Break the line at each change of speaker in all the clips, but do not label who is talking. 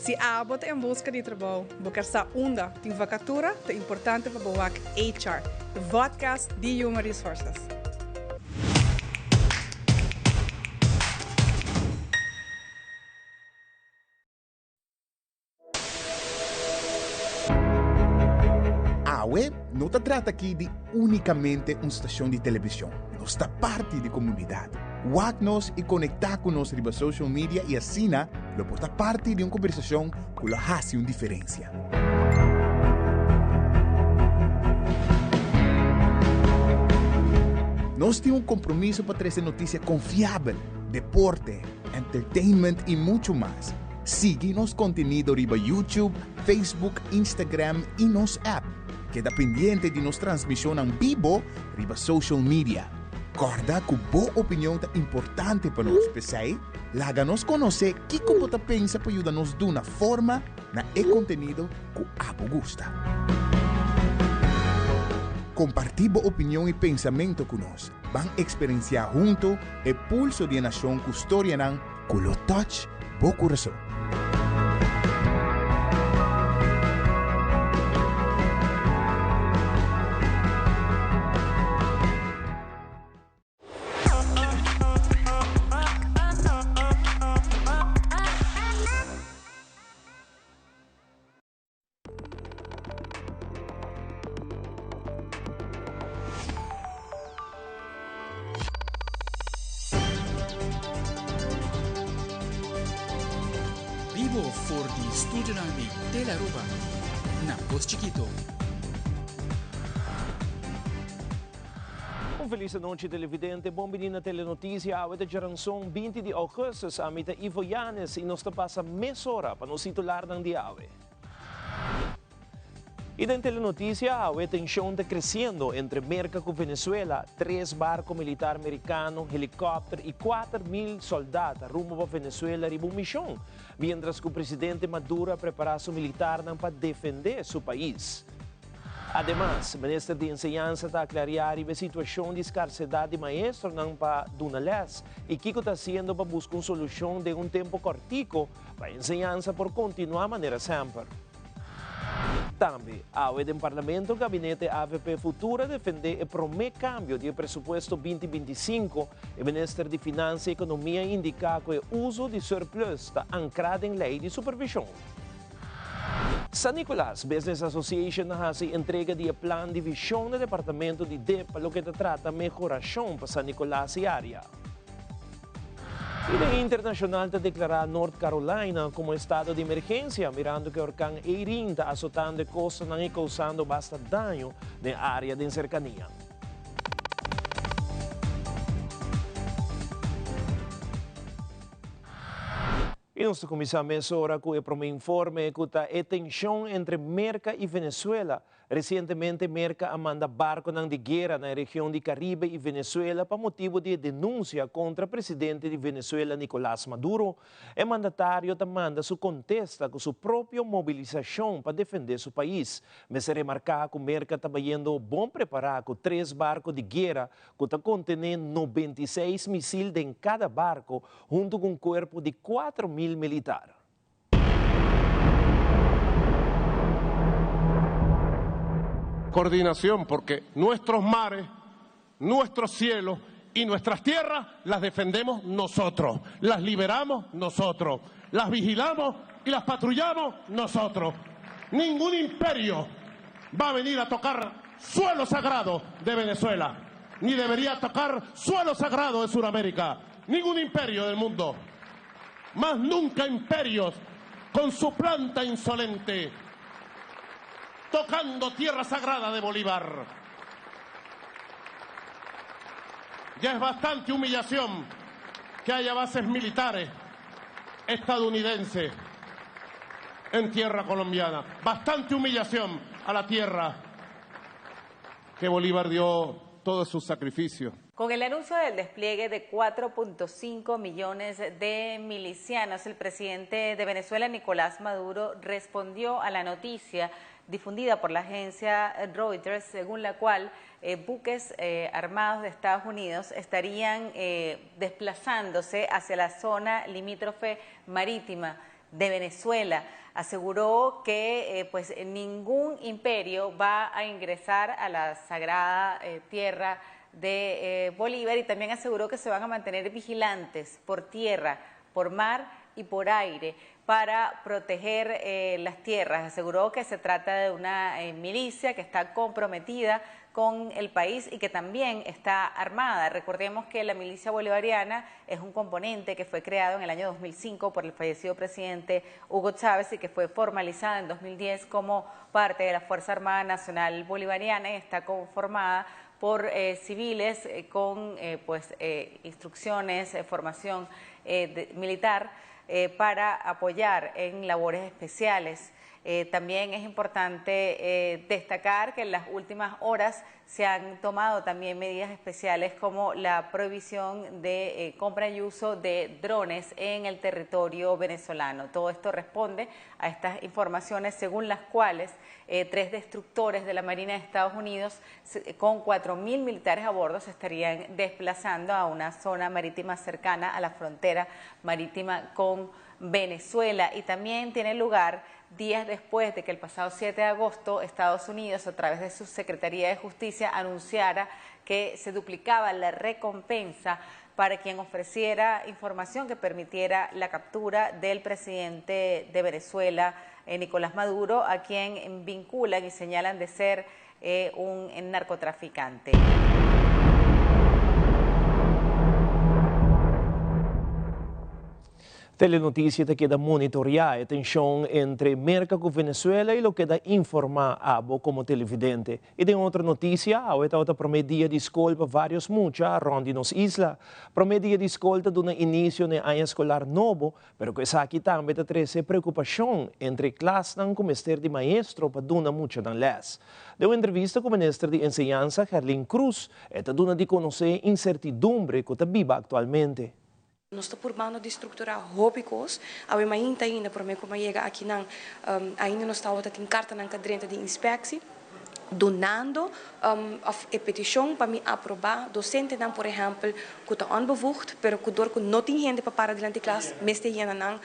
Si abo ta en buska di trabou, bo ker sa unda tin vakatura, ta importante pa bo wak HR, e vodcast di Human Resources.
Awe no ta trata aki di únikamente un stashon di televishon. Nos ta parti di komunidat. Wak nos i konektá ku nos riba social media i asina lo por ta parti di un kombersashon ku lo hasi un diferensia. Nos tin un kompromiso pa trese notisia konfiabel, deporte, entertainment i muchu mas. Sigui nos kontenido riba YouTube, Facebook, Instagram i nos app. Keda pendiente di nos transmishonnan bibo riba social media. Kòrda ku bo opinion ta importante pa nos, p'esei laga nos konosé kiko bo ta pensa pa yuda nos duna forma na e kontenido ku abo gusta. Kompartí bo opinion i pensamentu ku nos. Ban eksperensiá huntu e pulso di e nashon ku storianan ku lo touch bo kurason.
Bibo for di studionan di Telearuba na Pos Chikito.
Un felis anochi televidente, bon bini na Telenotisia, awe ta djaranson 20 di augustus, ami ta Ivo Yanes y nos ta pasa mesora pa nos titularnan di awe. Y den Telenotisia awe tension ta creciendo entre Merca cu Venezuela, tres barco militar Mericano, helicopter y 4000 soldat a rumbo pa Venezuela riba un mision, mientras cu presidente Maduro a prepara su militarnan pa defende su pais. Ademas, Minister di Enseñansa ta aclaria riba e situacion di scarsedad di maestronan pa duna les y kico ta haciendo pa busca un solucion den un tempo cortico pa enseñansa por continua manera semper. Tambe, awe den Parlamento Gabinete avp Futuro a defende e prome cambio di e presupuesto 2025. E Minister di Finansa y Economia a indica cu e uzo di surplus ta ancra den ley di supervision. San Nicolas Business Association a hasi entrega di e plan di vision na departamento di dip pa loke ta trata mehoracion pa San Nicolas y area. Y den internacional ta declara North Carolina como estado di emergencia mirando cu e orkan Irene ta azotando e costanan y causando basta daño den area den cercania. I nos ta kuminsá mesora ku e promé informe ku ta e tenshon entre Merka i Venezuela. Resientemente Merka a manda barkonan di guera na e region di Karibe i Venezuela pa motibu di e denunsia kontra presidente di Venezuela Nicolas Maduro. E mandatario ta manda su kontesta ku su propio mobilisashon pa defendé su pais. Mester remarká ku Merka ta bayendo bon prepará ku tres barko di guera ku ta kontené 96 misil den kada barko huntu ku un kuerpo di 4000 militar.
Coordinación, porque nuestros mares, nuestros cielos y nuestras tierras las defendemos nosotros, las liberamos nosotros, las vigilamos y las patrullamos nosotros. Ningún imperio va a venir a tocar suelo sagrado de Venezuela, ni debería tocar suelo sagrado de Sudamérica. Ningún imperio del mundo. Más nunca imperios con su planta insolente, tocando tierra sagrada de Bolívar. Ya es bastante humillación que haya bases militares estadounidenses en tierra colombiana. Bastante humillación a la tierra que Bolívar dio todos sus sacrificios.
Con el anuncio del despliegue de 4.5 millones de milicianos, el presidente de Venezuela, Nicolás Maduro, respondió a la noticia difundida por la agencia Reuters, según la cual eh, buques eh, armados de Estados Unidos estarían eh, desplazándose hacia la zona limítrofe marítima. de Venezuela. Aseguró que pues ningún imperio va a ingresar a la sagrada tierra de Bolívar y también aseguró que se van a mantener vigilantes por tierra, por mar y por aire para proteger las tierras. Aseguró que se trata de una milicia que está comprometida con el país y que también está armada. Recordemos que la milicia bolivariana es un componente que fue creado en el año 2005 por el fallecido presidente Hugo Chávez y que fue formalizada en 2010 como parte de la Fuerza Armada Nacional Bolivariana y está conformada por civiles con pues, instrucciones, formación militar para apoyar en labores especiales. También es importante destacar que en las últimas horas se han tomado también medidas especiales como la prohibición de compra y uso de drones en el territorio venezolano. Todo esto responde a estas informaciones según las cuales 3 destructores de la Marina de Estados Unidos con 4.000 militares a bordo se estarían desplazando a una zona marítima cercana a la frontera marítima con Venezuela. Y también tiene lugar días después de que el pasado 7 de agosto Estados Unidos, a través de su Secretaría de Justicia, anunciara que se duplicaba la recompensa para quien ofreciera información que permitiera la captura del presidente de Venezuela, Nicolás Maduro, a quien vinculan y señalan de ser un narcotraficante.
Telenoticia ta keda monitorea e tension entre Merca cu Venezuela y lo keda informa abo como televidente. Y den otro noticia, awe ta prome dia di scol pa varios mucha rond di nos isla. Prome dia di scol ta duna inicio na aña escolar nobo, pero cu esaki tambe ta trece preocupacion entre klasnan cu mester di maestro pa duna muchanan les. Den un entrevista cu minister di Enseñansa, Gerlin Croes, e ta duna di conoce incertidumbre cu ta biba actualmente.
Nos ta purbando di structura hopi cos, awe mainta ainda, prome cu mi a yega aki nan, ainda nos tabata tin cartanan cu a drenta di inspectie, donando of e peticion pa mi aproba docentenan, por ehempel, cu ta onbevoegd, pero cu door cu no tin hende pa para dilanti klas, mester yena nan.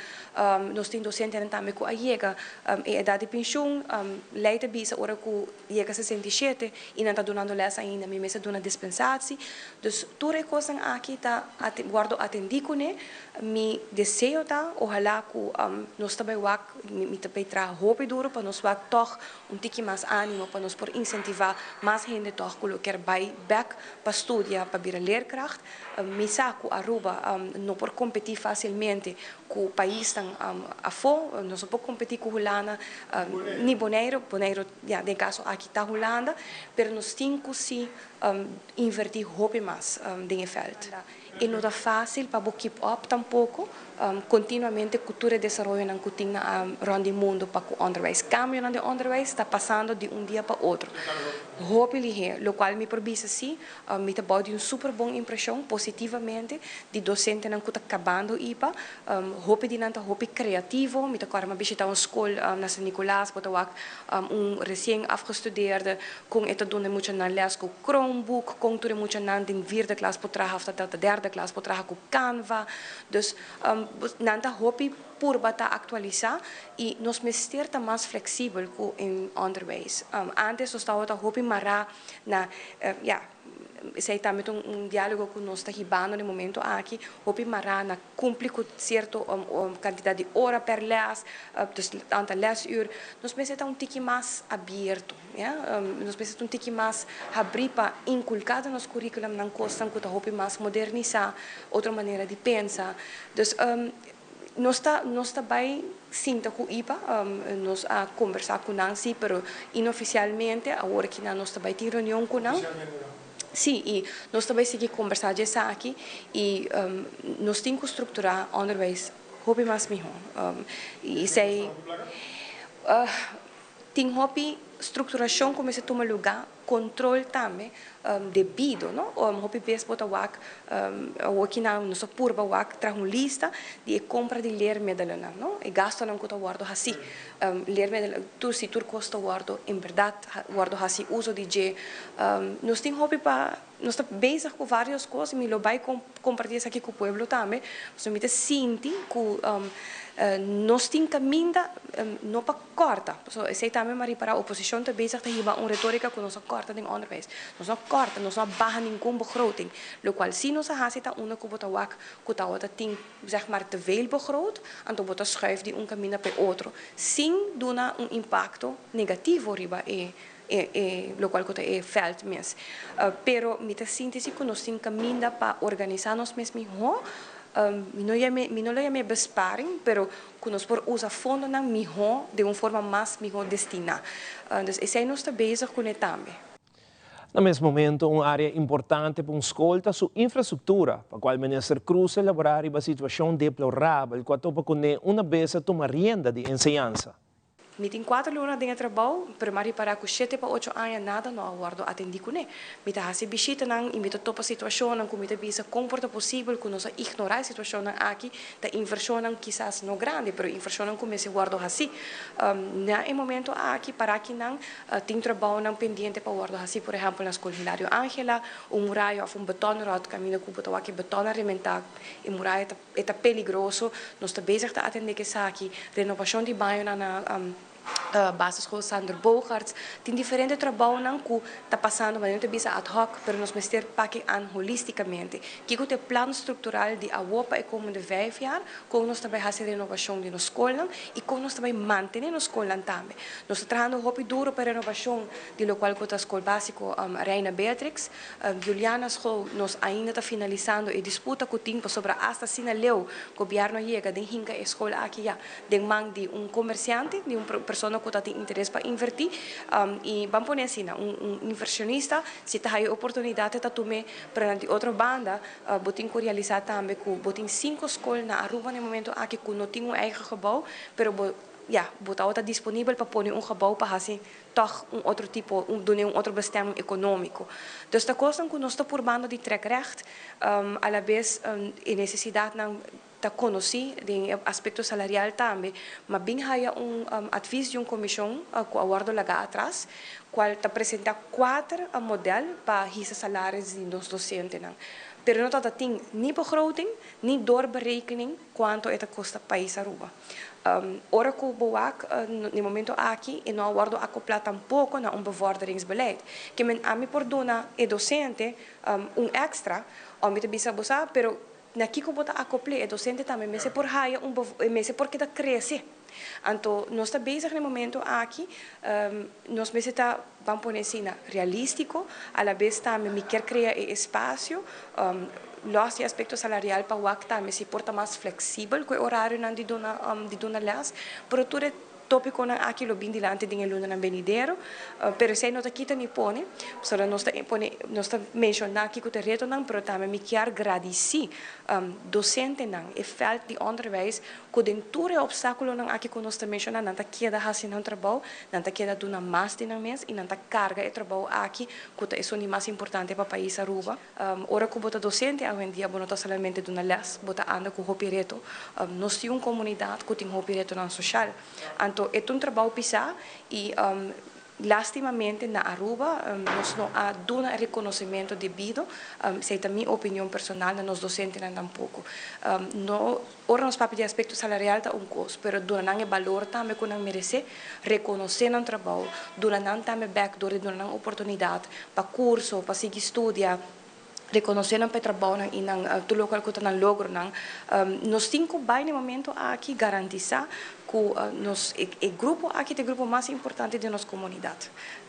Nos tin docentenan tambe cu a yega e edad di pensioen, ley ta bisa ora cu yega 67 y nan ta dunando les ainda, mi mester duna dispensatie. Dus tur e cosnan aki ta wordo atendi cune. Mi deseo ta, ojalá cu nos ta bay wak, mi ta bay traha hopi duro pa nos wak toch un tiki mas animo, pa nos por incentiva mas hende toch cu lo kier bay bek pa studia, pa bira leerkracht. Mi sa cu Aruba no por competi facilmente cu paisnan afo, nos no por competi cu Hulanda, ni Bonaire, Bonaire, ja, den caso aki ta Hulanda, pero nos tin cu si inverti hopi mas den e veld. E no ta facil pa bo keep up tampoco, continuamente cu tur e desaroyonan cu tin na rond di mundo pa cu onderwijs. Cambionan di onderwijs ta pasando di un dia pa otro. Hopi lihe, locual mi por bisa si, mi ta bou di un super bon impresion positivamente di docentenan cu ta cabando IPA. Hopi di nan ta hopi creativo, mi ta corda mi a bishita un school na San Nicolas, bo ta wak un recien afgestudeerde con e ta duna muchanan les cu Chromebook, con tur e muchanan den vierde klas por traha of ta derde klas por traha cu Canva. Dus nan ta hopi purba ta actualisa y nos mester ta mas flexibel cu in onderwijs. Antes nos tabata hopi mara na, ja, esey tambe ta un dialogo cu nos ta hibando na e momento aki, hopi mara na cumpli cu cierto cantidad di ora per les, dus aantal lesuur. Nos mester ta un tiki mas abierto, ja? Nos mester ta un tiki mas habri pa inculca den nos curriculum nan cosnan cu ta hopi mas modernisa, otro manera di pensa. Dus nos ta bay sinta cu IPA, nos a conversa cu nan, si, pero inoficialmente, awor aki nan nos ta bay tin reunion cu nan. Si, y nos ta bay sigui conversa dje esaki y nos tin cu structura onderwijs hopi mas miho. Y esey, tin hopi structuracion cu mester tuma luga. Control tambe debido, no? Hopi bes bo ta wak, awokinan nos a purba wak traha un lista di e compra di leermiddelennan, no? E gastonan cu ta wordo haci. Leermiddelen, tur si tur cos ta wordo en berdad wordo haci uso di dje. Nos tin hopi pa, nos ta bezig cu varios cos y mi lo bay comparti esaki cu pueblo tambe, pasobra mi ta sinti cu nos tin caminda no pa Kòrta. Pasobra esei tambe m'a ripará, oposishon ta bezig ta hiba un retórika ku nos a kòrta den ònderwijs. Nos no a kòrta, nos no a baha ningun begroting. Lokual sí nos a hasi ta unda ku bo ta wak ku tabata tin zeg maar te veel begroot, anto bo ta schuif di un kaminda pa e otro, sin duna un impakto negativo riba e e lokual ku ta e vèlt mes. Pero mi ta sinti si ku nos tin kaminda pa organisá nos mes mihó. Mi no yam'é, mi no lo yam'é besparing, pero ku nos por usa fondonan mihó den un forma mas mihó destiná. Dus esei nos ta bezig kuné tambe.
Na mes momento un área importante pa un skol ta su infrastruktura, pa kual Minister Croes a elaborá riba situashon deplorabel ku a topa kuné una bes a tuma rienda di enseñansa.
Mi tin kuater luna den e trabou, pero m'a ripará ku shete pa ocho aña nada no a wòrdu atendí kuné. Mi ta hasi bishitanan i mi ta topa situashonnan ku mi ta bisa kon por ta posibel ku nos a ignorá e situashonnan aki. Ta invershonnan kisas no grandi, pero invershonnan ku mester wòrdu hasí. Na e momento aki, para kinan tin trabounan pendiente pa wòrdu hasí, por ehèmpel na Skol Hilario Angela, un muraya òf un betonròt kaminda ku bo ta wak e beton a rementá, e muraya ta. E ta peligroso, nos ta bezig ta atende ku esaki, renobashon di bañonan na Basisschool Sander Bogaerts, tin diferente trabounan ku ta pasando, manera ta bisa ad hoc, pero nos mester paki an holisticamente. Kiko ta e plan struktural di awo pa e komende vijf jaar, kon nos ta bai hasi renobashon di nos skolnan i kon nos ta bai mantene nos skolnan tambe. Nos ta trahando hopi duro pa e renobashon di lokual ku ta skol básiko Reina Beatrix, Juliana School, nos ainda ta finalisando e disputa cu tin pasobra hasta asina leu gobierno a yega den hinca e school aki ya den man di un comerciante, di un persona cu ta tin interes pa inverti y ban pone asina un inversionista si ta haya e oportunidad e ta tume, pero na di otro banda bo tin cu realisa tambe cu bo tin cinco school na Aruba na e momento aki cu no tin un eigen gebouw pero bo ya bo tabata disponibel pa pone un gebouw pa haci tòg un otro tipo, un dun'é un otro bestemming ekonómiko. Dus ta kosnan ku nos ta purbando di trèk règt, alabes e nesesidatnan ta konosí den e aspekto salarial tambe, ma bin haya un advis di un komishon ku a wòrdu lagá atras, kual ta presentá kuater modèl pa hisa salaris di nos dosentenan. Pero no tabata tin ni begroting ni doorberekening kuantu e ta kosta pais Aruba. Ora ku bo wak na e momento aki e no a wòrdu akoplá tampoko na un bevorderingsbeleid. Ke men ami por duna e dosente un èkstra òf mi ta bisa bo sa pero na kiko bo ta akopl'é e dosente tambe mester por haya un mester por keda krese. Anto nos ta bezig na e momento aki nos mester ta ban pone asina realístiko alabes tambe mi kier krea e espasio Lòs di aspekto salarial pa wak tambe si por ta mas fleksibel ku e orarionan di duna di duna lès, pero tur e tópikonan aki lo bin dilanti den e lunanan benidero, pero esei no ta kita ni pone, pasobra nos ta pone nos ta menshoná kiko ta e retonan, pero tambe mi kier gradisí dosentenan, e vèlt di ònderwijs ku den tur e opstákulonan aki ku nos ta menshoná nan ta keda hasi nan trabou, nan ta keda duna mas di nan mes i nan ta karga e trabou aki ku ta esun di mas importante pa pais Aruba. Ora ku bo ta dosente awendia bo no ta solamente duna lès, bo ta anda ku hopi reto. Nos tin un komunidat ku tin hopi retonan soshal. Anto e ta un trabou pisá i lastimamente na Aruba nos no a duna e rekonosementu debido, esei ta mi opinion personal, na nos dosentenan tampoko. No. Ora nos papia di aspecto salarial ta un cos, pero duna nan e balor tambe cu nan merece, reconoce nan trabou, duna nan tambe bek door di duna nan oportunidad pa curso, pa sigui studia, reconoce nan pa e trabounan y nan tur locual cu ta nan logronan. Nos tin cu bay na e momento aki garantisa cu nos e grupo aki ta e grupo mas importante den nos comunidad.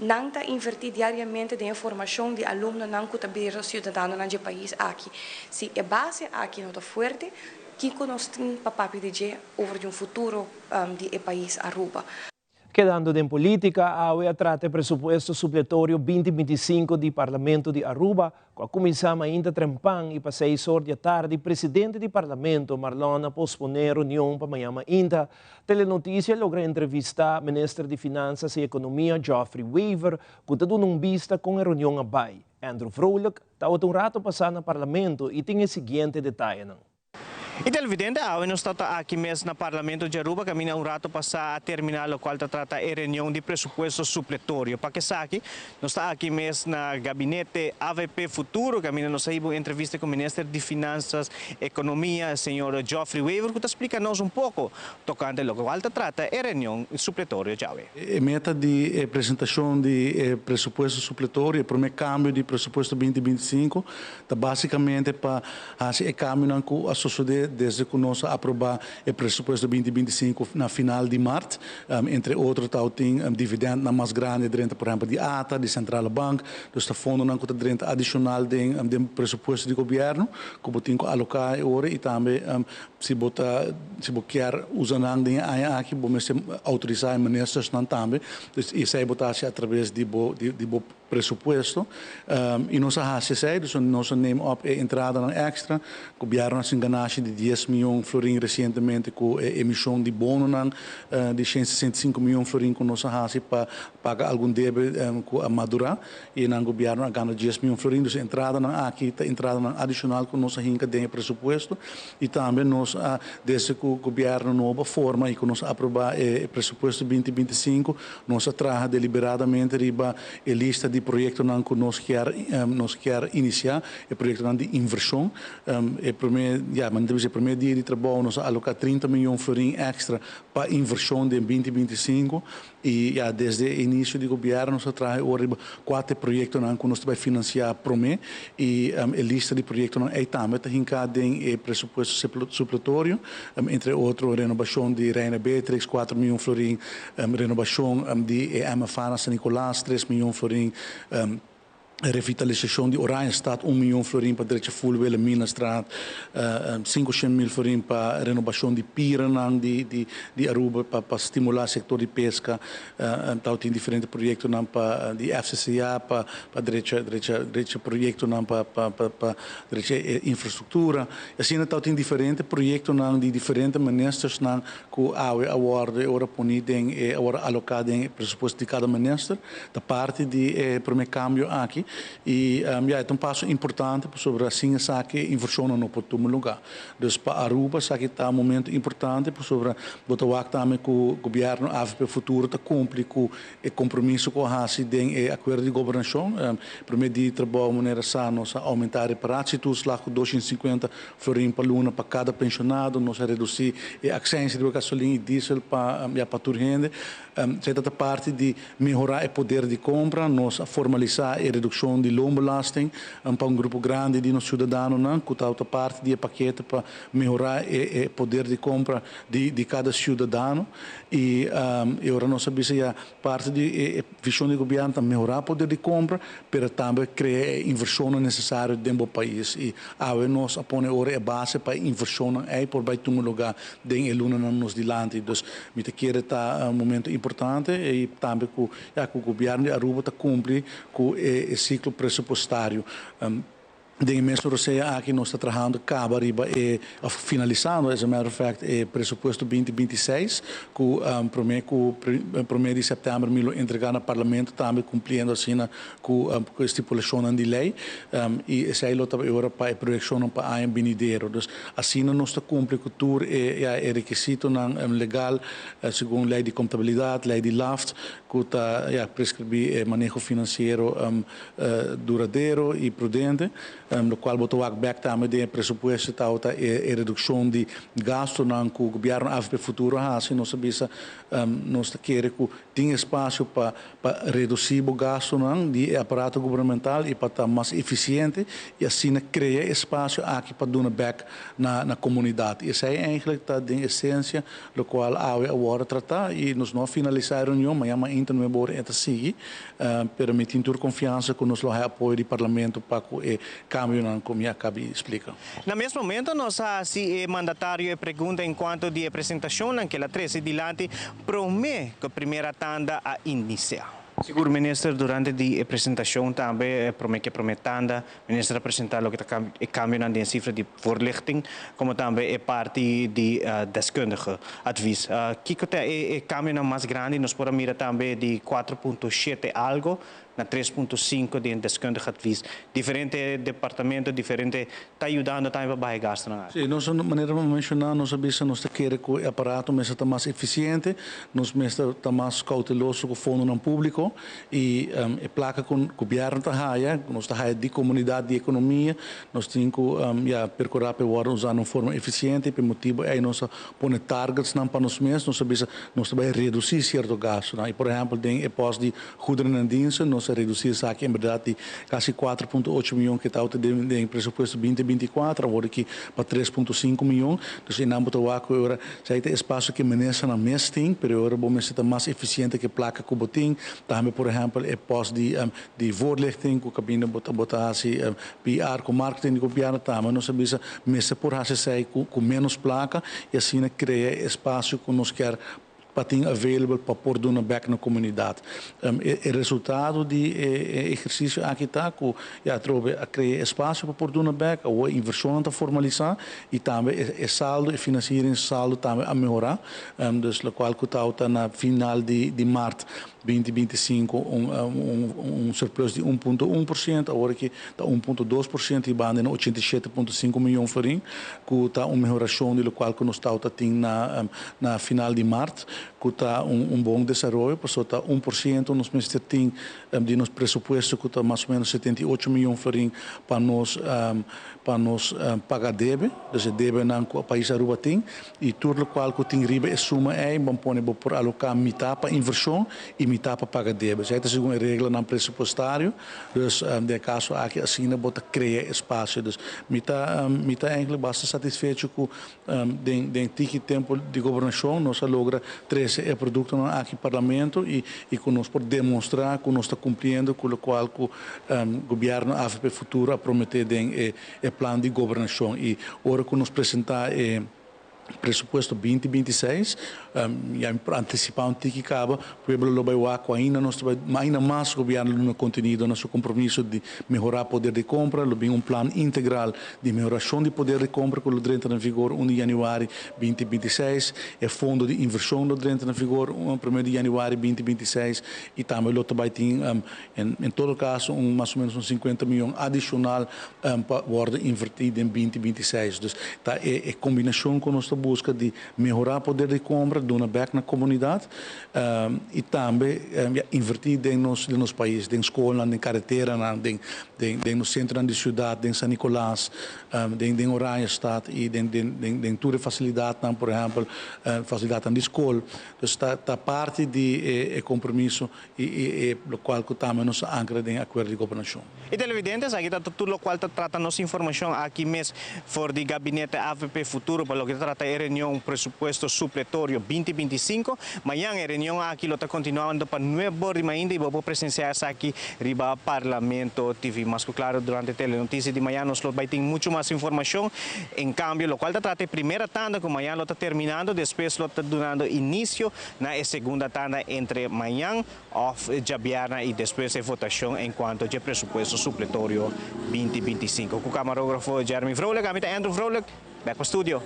Nan ta inverti diariamente den e formacion di alumnonan cu ta bira ciudadanonan dje pais aki. Si e base aki no ta fuerte, Kiko nos tin pa papia di dje over di un futuro di e pais Aruba?
Kedando den politica, awe a trata e presupuesto supletorio 2025 di Parlamento di Aruba, cu a cuminsa mainta trempan y pa 6 or di atardi, presidente di Parlamento, Marlon, a pospone e reunion pa mañan mainta. Telenoticia a logra entrevista Minister di Finanzas y Economia, Geoffrey Wever, cu ta duna un bista con e reunion a bay. Andrew Vrolijk tabata un rato pasa na Parlamento y tin e siguiente detayenan.
Y televidente, awe nos ta aki mes na Parlamento di Aruba, caminda un rato pasa a termina locual ta trata e reunion di presupuesto supletorio. Pa esaki, nos ta aki mes na gabinete AVP Futuro, caminda nos a hiba un entrevista cu Minister di Finanzas y Economia, señor Geoffrey Wever, cu ta splica nos un poco tocante locual ta trata e reunion supletorio djawe.
E meta di presentacion di presupuesto supletorio, e prome cambio di presupuesto 2025, ta basicamente pa haci e cambio cu a sucede desde cu nos a aproba e presupuesto 2025 na final di maart. Entre otro, tin dividend nan mas grandi drenta, por ehempel, di ATA, di Centrale Bank, dus e fondo nan cu drenta adicional den presupuesto di gobierno, cu bo tin cu aloca ora y tambe si bo kier usa nan den aña aki, bo mester autorisa e ministers nan tambe. Dus esey bo ta haci atraves di bo presupuesto. Y nos a haci esey, dus nos a neem op e entrada nan extra. Gobierno a ganashi di 10 miyon florin recientemente cu e emision di bono nan di 165 miyon florin cu nos a haci pa paga algun debe cu a madura y nan gobierno a gana 10 miyon florin. Dus entrada nan aki ta entrada nan adicional cu nos a hinca den presupuesto y tambe nos a, desde cu gobierno nobo a forma y cu nos a aproba e presupuesto 2025, nos a traha deliberadamente riba e lista di proyecto nan cu nos kier inicia, e proyecto nan di inversion. E prome, ja, maar e prome dia di trabou nos a aloca 30 miyon florin extra pa inversion di 2025 y ja, desde inicio di gobierno nos a traha riba cuater proyecto nan cu nos ta bay financia prome y e lista di proyecto nan ey tambe ta hinca den e presupuesto supletorio, entre otro renobacion di Reina Beatrix, 4 miyon florin, renobacion di MFA na San Nicolas, 3 miyon florin, revitalisacion di Oranjestad, 1 miyon florin pa drecha full Wilhelminastraat, 500 mil florin pa renobacion di pier di Aruba pa stimula e sector di pesca, anto tin diferente proyecto nan pa di FCCA pa drecha proyecto nan pa drecha infrastructura. Asina anto tin diferente proyecto nan di diferente ministers nan cu awe a wordo ora poni den ora aloca den presupuesto di cada minister, ta parti di prome cambio aki y ja, e un paso importante pasobra asina esaki inversion no por tuma luga. Dus pa Aruba esaki ta un momento importante pasobra bo ta wak tambe cu gobierno AVP Futuro ta cumpli cu e compromiso cu a haci den e acuerdo di gobernacion. Prome dia di trabou, manera sa, nos a aumenta e reparatietoeslag cu 250 florin pa luna pa cada pensionado, nos a reduci e accijns di gasolin y diesel pa ja, pa tur hende. Esey ta parti di mehora e poder di compra, nos a formalisa e reduccion di loonbelasting pa un grupo grandi di nos ciudadano nan, cu ta parti di pakete pa mehora e poder di compra di cada ciudadano y ora nos a bisa, parti di e vision di gobierno ta mehora e poder di compra, pero tambe crea inversion necesario den e pais y awe nos a pone ora e base pa inversion ey por bay tuma luga den e luna nan nos dilanti. Dus mi ta kere ta un momento importante y tambe cu, ja, cu gobierno di Aruba ta cumpli cu e ciclo presupuestario. Den mes rosea aki nos ta trahando caba riba e finalisando, as a matter of fact, e presupuesto 2026 cu prome di september mi lo entrega na parlamento tambe, cumpliendo asina cu stipulacion di ley, y esey lo ta ora pa e proyeccion pa aña venidero. Dus asina nos ta cumpli cu tur e, ja, e requisito nan legal segun ley di contabilidad, ley di LAFT, cu ta, ja, prescribi maneho financiero duradero y prudente, locual bo ta wak back tambe den presupuesto ta e reduccion di gasto nan cu gobierno AVP Futuro a haci. Nos a bisa, nos ta kere cu tin espacio pa reduci e gasto nan di aparato gubernamental y pa ta mas eficiente y asina crea espacio aki pa duna back na comunidad. Y esey eigenlijk ta den esencia locual awe a wordo trata y nos no a finalisa e reunion, mañan mainta 9 or e ta sigui, pero mi tin tur confiansa cu nos lo haya apoyo di parlamento pa e cambio. kambionan ku mi a kaba di splika.
Na mes momento nos a hasi e mandatario e pregunta enkuanto di e presentashonnan ku el a trese dilanti promé ku primera tanda a inisiá. Sigur Minister, durante di e presentashon tambe promé ku e promé tanda, Minister a presentá loke ta e kambionan den sifra di voorlichting komo tambe e parti di deskundige advies. Kiko ta e kambionan mas grandi? Nos por a mira tambe di 4.7 algo na 3.5 den deskundig advies. Diferente departamento, diferente ta yudando tambe pa baha e gastonan aki.
Sí, nos manera mi a menshoná, nos a bisa nos ta kere ku e aparato mester ta mas efisiente, nos mester ta mas kouteloso ku fondonan públiko i e plaka ku gobièrnu ta haya, ku nos ta haya di komunidat, di ekonomia, nos tin ku ya perkurá pa e wòrdu usá na un forma efisiente i pa e motibu ei nos a pone targetsnan pa nos mes, nos a bisa nos ta bai redusí sierto gastunan i por ehèmpel den e pòst di Goederen en diensten, nos a reduci esaki en berdad di casi 4.8 miyon cu tabata den den presupuesto 2024, awor aki pa 3.5 miyon. Dus einan bo ta wak cu e ora esaki ta espacio cu e ministernan mes tin, pero e ora bo mester ta mas eficiente cu e placa cu bo tin. Tambe por ehempel e post di di voorlichting cu cabinda bo ta bo ta haci PR cu marketing di gobierno tambe nos a bisa mester por haci esey cu cu menos placa y asina crea e espacio cu nos kier pa tin available pa por duna bek na komunidat. E resultado di e ehersisio aki ta ku ya atrobe a krea espasio pa por duna bek, awor e invershonnan ta formalisá i tambe e saldo, e finansiering saldo tambe a mehorá. Dus lokual ku ta na final di mart 2025 un surplus di 1.1%, awor aki ta 1.2% i banda na 87.5 miyon florin, ku ta un mehorashon di lokual ku nos tawata tin na na final di mart, ku ta un bon desaroyo, pasobra ta 1% nos mester tin di nos presupuesto ku ta mas o menos 78 miyon florin pa nos pa nos paga debe, dus e debenan ku pais Aruba tin. I tur lokual ku tin riba e suma ei, bo pone bo por aloká mitá pa invershon i mitá pa paga debe. Esei ta segun e reglanan presupuestario. Dus den e kaso aki asina bo ta krea espasio. Dus mi ta mi ta eigentlik basta satisfecho ku den den tiki tempu di gobernashon nos a logra trese e produktonan aki parlamento i i ku nos por demostrá ku nos ta kumpliendo ku lokual ku gobièrnu avp Futuro a prometé den e e plan di gobernashon i ora ku nos presentá e presupuesto 2026, ya mi por antisipá un tiki kaba, pueblo lo bai wak ku ainda nos ta bai ainda mas gobièrnu lo duna kontenido na su kompromiso di mehorá poder di kompra, lo bin un plan integral di mehorashon di poder di kompra ku lo drenta na vigor 1 di yanüari 2026, e fondo di invershon lo drenta na vigor promé di yanüari 2026 i tambe lo ta bai tin En todo caso un mas o menos un 50 miyon adicional pa wordo inverti den 2026. Dus ta e combinacion cu nos ta busca di mehora poder di compra, duna bek na comunidad y tambe inverti den nos den nos pais, den scolnan, den careteranan, den den nos centronan di ciudad, den San Nicolas, den den Oranjestad y den den den tur e facilidadnan, por ehempel facilidadnan di scol. Dus ta ta parti di e compromiso I e lokual ku tambe nos a ankra den e akuerdo di gobernashon.
E televidente, esaki ta tur lokual ta trata nos informashon aki mes for di Gabinete avp Futuro pa loke ta trata e reunion presupuesto supletorio 2025. Mañan e reunion aki lo ta kontinuando pa nuebe bor di mainta i bo por presensiá esaki riba Parlamento TV. Mas ku klaro durante Telenotisia di mañan nos lo bai tin muchu mas informashon. En kambio lokual ta trata e primera tanda ku mañan lo ta terminando despues lo ta dunando inisio na e segunda tanda entre mañan òf djabièrnè i despues e votashon enkuanto dje presupuesto supletorio 2025. Ku kamarógrafo Jeremy Vrolijk, ami ta Andrew Vrolijk, bèk pa studio.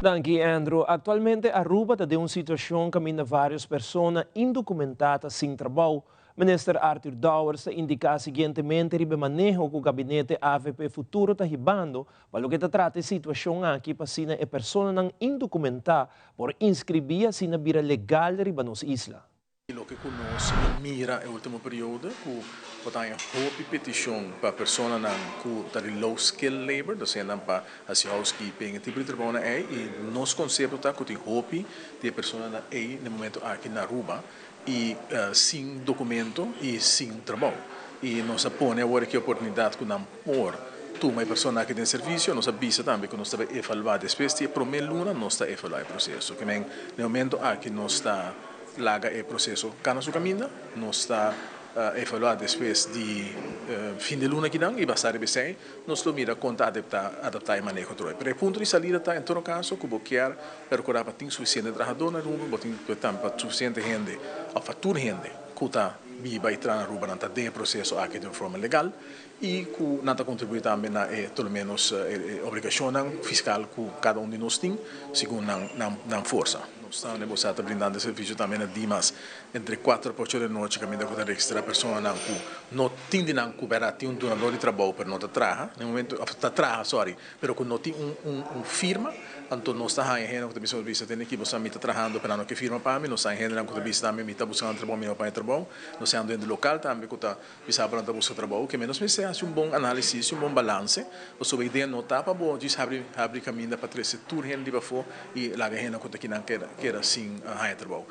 Danki Andrew. Aktualmente Aruba ta den un situashon kaminda vários persona indokumentá ta sin trabou. Minister Arthur Dowers ta indiká siguientemente riba e maneho ku gabinete avp Futuro ta hibando Pa loke ta trata e situashon aki pa asina e personanan indokumentá por inskribí asina bira legal riba nos isla.
Loke ku nos a mira e ultimo periodo ku por ta haña hopi petishon pa personanan ku ta di low skill labor, ta siña nan pa hasi housekeeping, e tipo di trabounan ei i nos konsepto ta ku tin hopi di e personanan ei na e momento aki na Aruba i sin dokumento i sin trabou. I nos a pone awor aki oportunidat ku nan por tuma e persona aki den servisio. Nos a bisa tambe ku nos ta bai evaluá despues di e promé luna nos ta evaluá e proseso. Ke men den e momento aki nos ta laga e proseso kana su kaminda. Nos ta. evaluá despues di fin di luna akinan i basá riba esei nos lo mira kon ta adeptá adaptá e maneho otro. Pero e punto di salida ta en todo kaso ku bo kier perkurá pa tin sufisiente trahadó na Aruba, bo tin ku tambe pa sufisiente hende òf pa tur hende ku ta biba i traha na Aruba nan ta den e proseso aki di un forma legal i ku nan ta kontribuí tambe na e por lo ménos e obligashonnan fiskal ku kada un di nos tin segun nan nan forsa. No opstante bo sa ta brindando e servisio tambe na Dimas entre kuater pa ocho di anochi kaminda ku ta registrá personanan ku no tin di nan ku bèrdat tin un dunadó di trabou pero no ta traha na e momento òf ta traha sòri pero ku no tin un un un firma. Anto nos ta haña hendenan ku ta bisa nos bisa tende aki bo sa mi ta trahando pero nan no ke firma pa mi. Nos ta haña hendenan ku ta bisa tambe mi ta buskando trabou mi no por haña trabou. Nos ta haña hende lokal tambe ku ta Bisa bo nan ta buska trabou, ke menos mester hasi un bon análisis i un bon balanse, pasobra idea no ta pa bo djis habri habri kaminda pa trese tur hende riba afó i laga hende ku ta kinan keda keda sin haña trabou.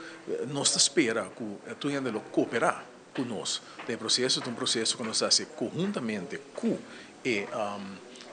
Nos ta spera ku tur hende lo kooperá ku nos den e proseso. Ta un proseso ku nos ta hasi konhuntamente ku e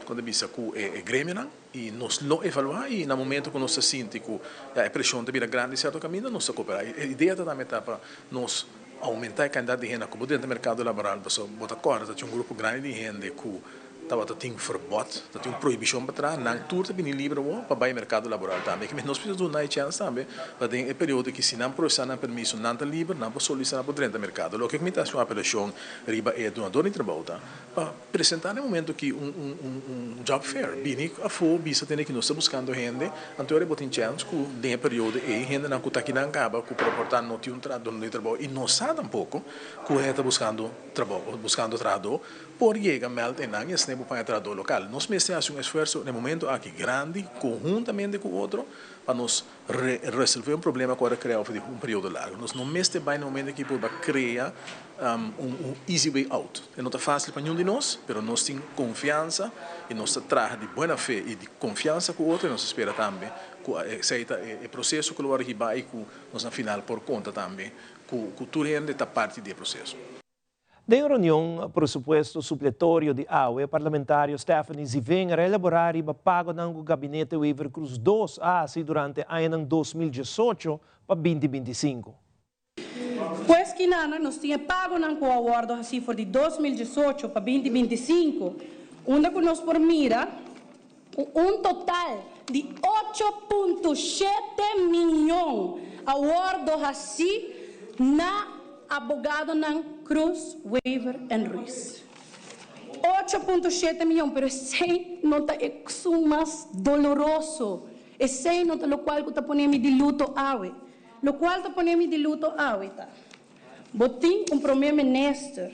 kon ta bisa ku e gremionan i nos lo evaluá i na momento ku nos ta sinti ku ya e preshon ta bira grandi sierto kaminda nos ta kooperá. E idea ta tambe ta pa nos Oumentá e kantidat di hende ku bo drenta merkado laboral pasobra bo ta kòrda ta tin un grupo grandi di hende ku tabata tin ferbòt, ta tin un prohibishon pa traha, nan tur ta bini liber awor pa bai merkado laboral tambe. Kimes nos mester duna e chèns tambe pa den e periodo ki si nan prosesá nan permiso nan ta liber, nan por solisitá nan por drenta merkado. Loke ku mi ta hasi un apelashon riba e dunador di trabou ta pa presentá na e momento ki un un un job fair, bini afó bisa tende ki nos ta buskando hende, anto ora bo tin chèns ku den e periodo ei hendenan ku ta akinan kaba ku por aportá no tin un dunadó di trabou i no sa tampoko ku hende ta buskando trabou òf buskando trahadó por yega mèld einan i asina bo paña trahadó lokal. Nos mester hasi un esfuerso na e momento aki grandi konhuntamente ku otro pa nos resolvé un problema ku a krea over di un periodo largu. Nos no mester bai na momento aki por ba krea un easy way out. E no ta fásil pa niun di nos, pero nos tin konfiansa i nos ta traha di buena fe i di konfiansa ku otro i nos ta spera tambe ku esei ta e proseso ku lo wòrdu hibá i ku nos na final por konta tambe ku tur hende ta parti di e proseso.
Den reunion presupuesto supletorio di awe, parlamentario Stephanie Zievinger a elaborá riba pagonan ku gabinete Wever-Croes dos a hasi durante añanan 2018 pa 2025.
Pues kinanan nos tin e pagonan ku a wòrdu hasí for di 2018 pa 2025, unda ku nos por mira ku un total di 8.7 miyon a wòrdu hasí na abogadonan Croes, Wever en Ruiz. 8.7 miyon, pero esei no ta e ksun mas doloroso, esei no ta lokual ku ta pone mi di luto awe. Lokual ta pone mi di luto awe ta, bo tin un prome minister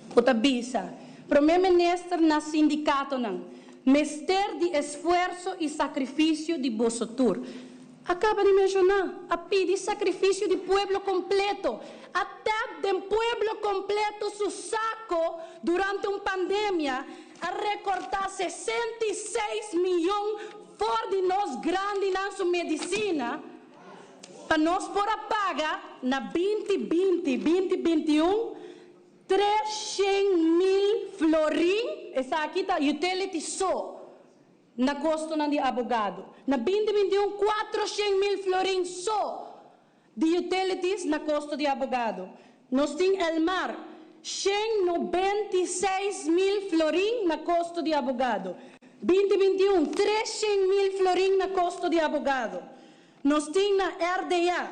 ku ta bisa, Prome Minister na sindikatonan, mester di esfuerso i sakrifisio di boso tur. A kaba di menshoná, a pidi sakrifisio di pueblo kompleto, a tèp den pueblo kompleto su sako durante un pandemia, a rekortá 66 miyon for di nos grandinan su medisina, pa nos por a paga na 2020, 2021, 300,000 florin, esaki ta utility so, na kostonan di abogado. Na 2021, 400,000 florin so di utilities na kosto di abogado. Nos tin Elmar, 196,000 florin na kosto di abogado. 2021, 300,000 florin na kosto di abogado. Nos tin na RDA,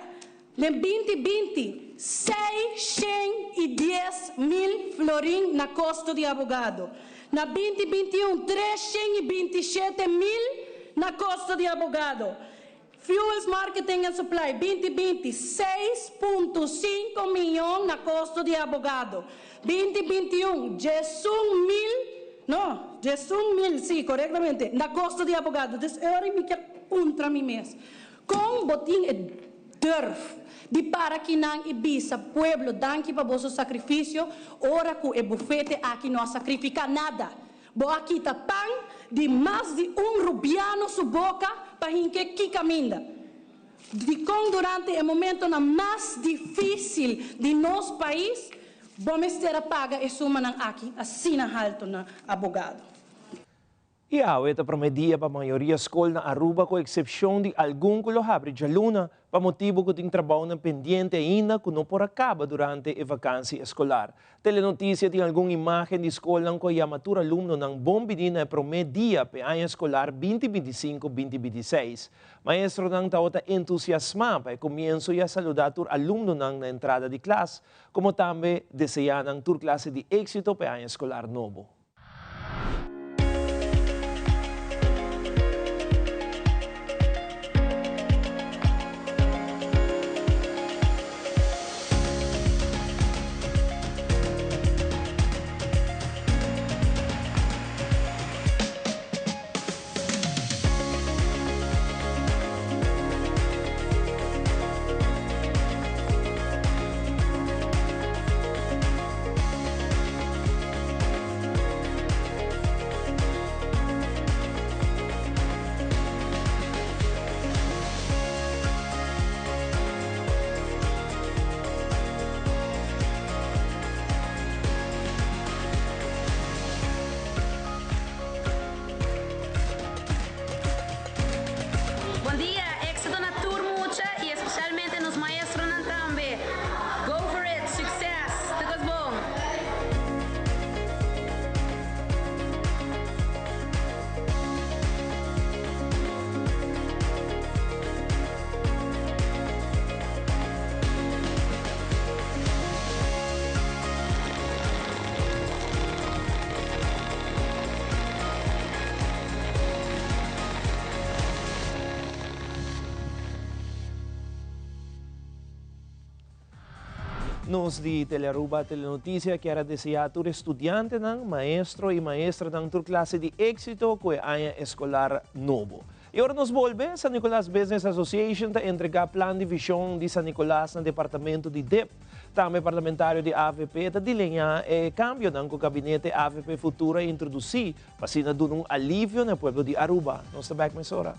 den 2020, 610,000 florin na kosto di abogado. Na 2021, 327,000 na kosto di abogado. Fuels Marketing and Supply, 2020, 6.5 miyon na kosto di abogado. 2021, 11,000, no, 11,000, si, korektamente, na kosto di abogado. Dus e ora mi kier puntra mi mes, kon bo tin e durf di para kinan i bisa pueblo danki pa boso sakrifisio ora ku e bufete aki no a sakrifiká nada? Bo a kita pan di mas di un rubiano su boka pa hink'é ki kaminda? Dikon durante e momentonan mas difísil di nos pais bo mester a paga e sumanan aki asina haltu na abogado?
I awe ta promé dia pa mayoria skol na Aruba ku eksepshon di algun ku lo habri djaluna pa motibu ku tin trabounan pendiente ainda ku no por a kaba durante e vakansi eskolar. Telenotisia tin algun imágen di skolnan ku a yama tur alumnonan bon bini na e promé dia p'e aña eskolar binti 25 binti 26. Maestronan tabata entusiasmá pa e komienso i a saludá tur alumnonan na entrada di klas, komo tambe deseá nan tur klase di éksito p'e aña eskolar nobo.
Bon dia, éxito na tur mucha y especialmente nos maestronan tambe. Go for it, succes, tur cos bon.
Nos di Telearuba Telenoticia kier a desea tur estudiantenan, maestro y maestranan tur clase di exito cu e aña escolar nobo. Y ora nos bolbe, San Nicolas Business Association ta entrega plan di vision di San Nicolas na departamento di dip. Tambe parlamentario di avp ta dileña e cambionan cu gabinete avp Futuro a introduci pa asina duna un alivio na e pueblo di Aruba. Nos ta bek mesora.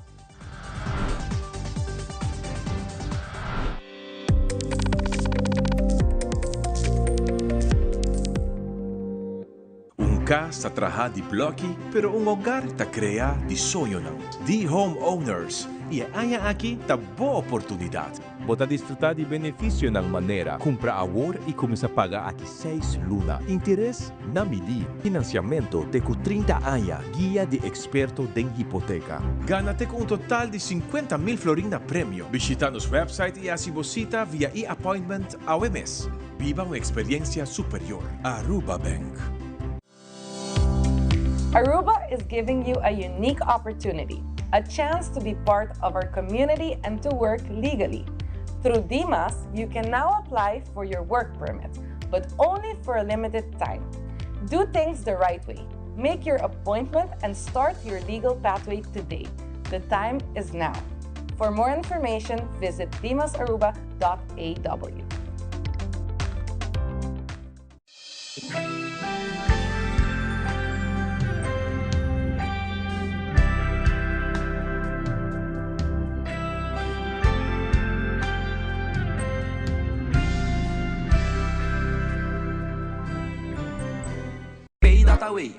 Un kas ta trahá di blòki, pero un hogar ta kreá di soñonan. Di Home Owners, i e aña aki ta bo oportunidat.
Bo ta disfrutá di benefisionan manera, kumpra awor i kuminsá paga aki seis luna, interes na midí, finansiamentu te ku 30 aña, guia di eksperto den hipoteka.
Gana te ku un total di 50,000 florin na premio. Bishita nos wèpsait i hasi bo sita via e-appointment awe mes. Biba un experiencia superior. Aruba Bank.
Aruba is giving you a unique opportunity, a chance to be part of our community and to work legally. Through DIMAS, you can now apply for your work permit, but only for a limited time. Do things the right way. Make your appointment and start your legal pathway today. The time is now. For more information, visit dimasaruba.aw.
Pay.away.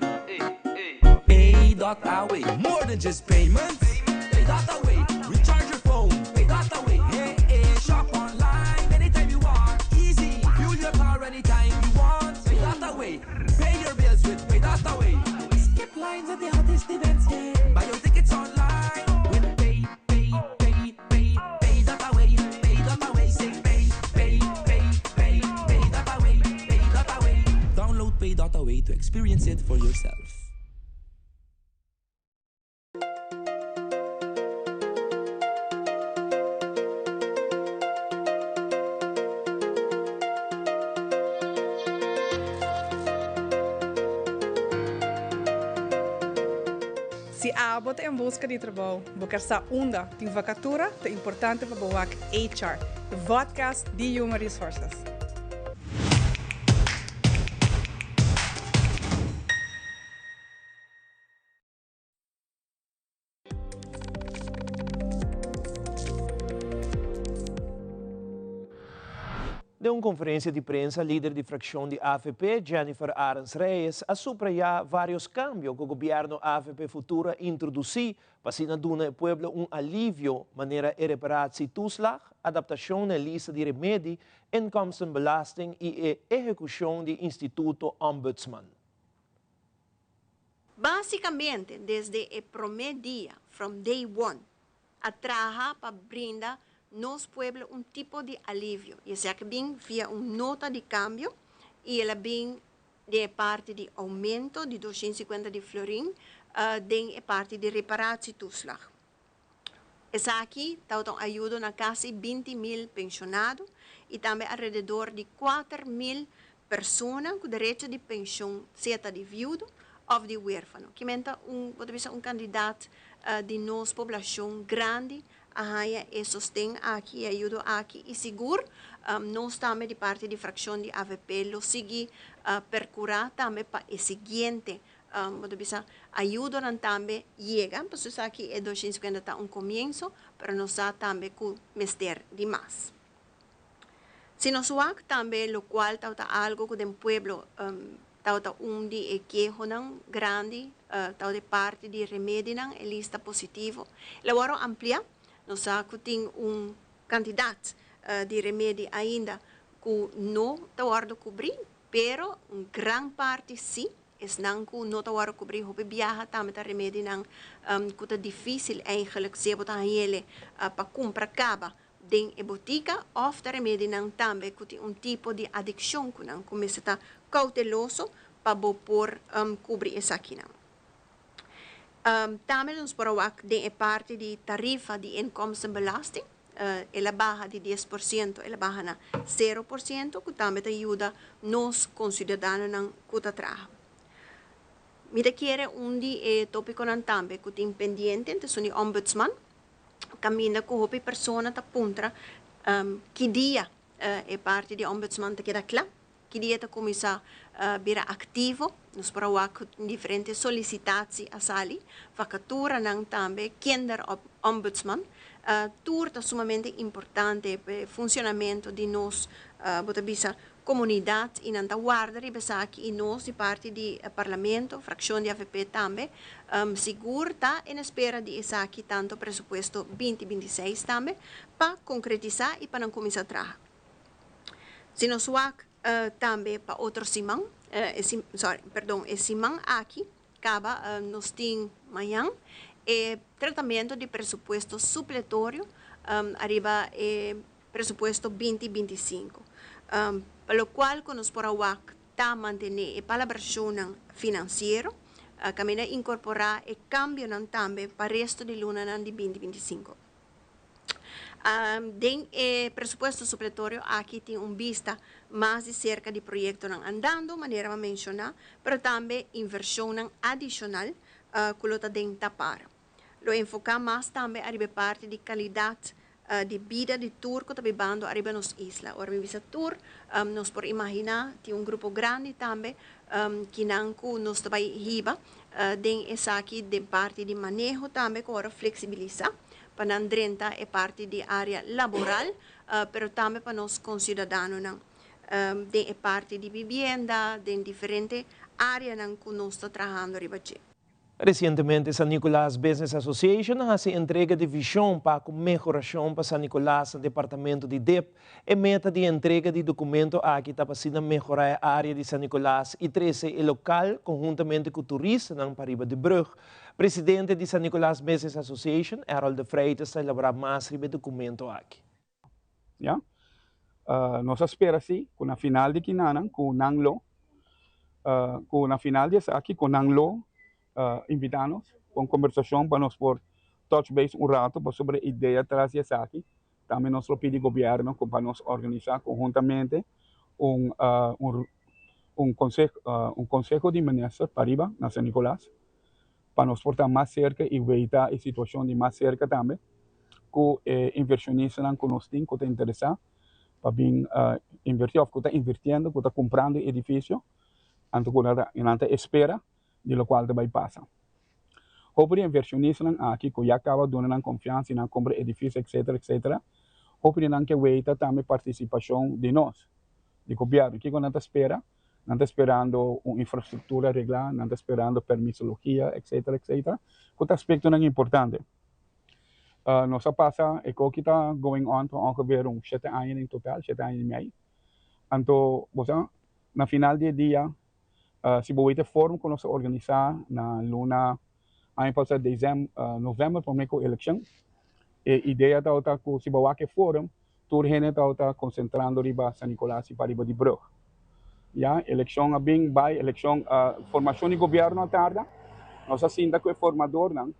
Pay.away. More than just payments. Pay.away. Recharge your phone. Pay.away. Hey, hey. Shop online anytime you want. Easy. Fuel your car anytime you want. Pay.away. Pay your bills with Pay.away. Skip lines at the hottest events. Yeah. Buy your tickets online with Pay, Pay, Pay, Pay, Pay.away. Pay.away. Say Pay, Pay, Pay, Pay, Pay.away. Pay.away. Download Pay.away to experience it for yourself.
Si abo ta en buska di trabou, bo kier sa unda tin vakatura, ta importante pa bo wak HR, e vodcast di Human Resources.
Den un conferencia di prensa, lider di fraccion di avp, Jennifer Arends Reyes, a subraya varios cambio cu gobierno avp Futuro a introduci pa asina duna e pueblo un alivio, manera e reparatietoeslag, adaptacion na e lista di remedi, inkomstenbelasting y e ehecucion di Instituto Ombudsman.
Basicamente desde e prome dia, from day one, a traha pa brinda nos pueblo un tipo di alivio y esaki a bin via un nota di cambio y el a bin den e parti di aumento di 250 di florin den e parti di reparatietoeslag. Esaki tabata un ayudo na casi 20.000 pensionado y tambe alrededor di 4000 persona cu derecho di pension sea ta di viudo of di huerfano. Kimen ta un, bo ta bisa un cantidad di nos poblacion grandi a haya e sosten aki, e ayudo aki y sigur nos tambe di parti di fraccion di avp lo sigui percura tambe pa e siguiente, bo ta bisa, ayudonan tambe yega, pasobra esaki e 250 ta un comienso, pero nos sa tambe cu mester di mas. Si nos wak tambe locual tabata algo cu den pueblo tabata un di e kehonan grandi, tabata e parti di remedinan, e lista positivo. El a wòrdu amplia, nos sa cu tin un cantidad di remedi ainda cu no ta wòrdu cubri, pero un gran parti si, esnan cu no ta wòrdu cubri hopi biaha tambe ta remedinan cu ta dificil eigenlijk si bo ta hañ'ele pa cumpra caba den e botica of ta remedinan tambe cu tin un tipo di adiccion cu nan cu mester ta cauteloso pa bo por cubri esakinan. Tambe nos por a wak den e parti di tarifa di inkomstenbelasting, el a baha di 10% el a baha na 0% cu tambe ta yuda nos conciudadanonan cu ta traha. Mi ta kere un di e topiconan tambe cu tin pendiente ta esun di ombudsman. Kaminda ku hopi persona ta puntra ki dia e parti di ombudsman ta keda kla, ki dia ta kuminsá bira aktivo. Nos por a wak ku diferente solisitatie a sali, vakaturanan tambe, kinderombudsman. Tur ta sumamente importante pa e funshonamentu di nos, bo ta bisa, Comunidad y nan ta warda riba esaki y nos di parti di Parlamento, fraccion di avp tambe, sigur ta en espera di esaki tanto presupuesto 2026 tambe pa concretisa y pa nan cuminsa traha. Si nos wak tambe pa otro siman, sorry, perdon, e siman aki caba nos tin mañan e tratamento di presupuesto supletorio ariba e Presupuesto 2025, pa locual cu nos por a wak ta mantene e palabracionnan financiero, caminda incorpora e cambionan tambe pa resto di lunanan di 2025. Den e presupuesto supletorio aki tin un bista mas di cerca di proyectonan andando, manera a menciona, pero tambe inversionnan adicional cu lo ta den tapar. Lo enfoká mas tambe ariba e parti di kalidat di bida di tur ku ta bibando ariba nos isla. Ora mi bisa tur, nos por imaginá tin un grupo grandi tambe kinan ku nos ta bai hiba den esaki den parti di maneho tambe ku ora fleksibilisá pa nan drenta e parti di área laboral pero tambe pa nos konsiudadanonan den e parti di bibienda den diferente áreanan ku nos ta trahando riba dje.
Resientemente San Nicolas Business Association a hasi entrega di vision pa cu mehoracion pa San Nicolas na departamento di dip. E meta di entrega di documento aki ta pa asina mehora e area di San Nicolas y trece e local conhuntamente cu turistanan pa riba di brug. Presidente di San Nicolas Business Association, Errol de Freitas ta elabora mas riba e documento aki.
Ya. Nos a spera si ku na final di kinanan ku nan lo ku na final di esaki ku nan lo invitá nos pa un kombersashon pa nos por touch base un rato pasobra e idea tras di esaki. Tambe nos lo pidi gobièrnu ku pa nos organisá konhuntamente un un konseho un konseho di minister pariba na San Nicolas. pa nos por ta mas serka i weita e situashon di mas serka tambe ku e invershonistanan ku nos tin ku ta interesá pa bin invertí òf ku ta invirtiendo, ku ta kumprando e edifisio, anto ku nan ta espera di lokual ta bai pasa. Hopi di e invershonistanan aki ku ya kaba duna nan konfiansa i nan kumpra edifisio etsetera etsetera, hopi di nan ke weita tambe partisipashon di nos. di gobièrnu. Kiko nan ta spera? Nan ta sperando un infrastruktura reglá, nan ta sperando permisologia, etcetera, etcetera, ku ta aspektonan importante. Nos a pasa e koki ta going on pa ongeveer un shete aña den total, shete aña i mei. Anto bo sa na final di e dia si bo wet e forma ku nos a organisá na luna aña pasá desèm novèmber promé ku elekshon, e idea tabata ku si bo wak e forum tur hende tabata konsentrando riba San Nicolas i pariba di brug. Ya, elekshon a bin bai, elekshon formashon di gobièrnu a tarda, nos a sinta ku e formadornan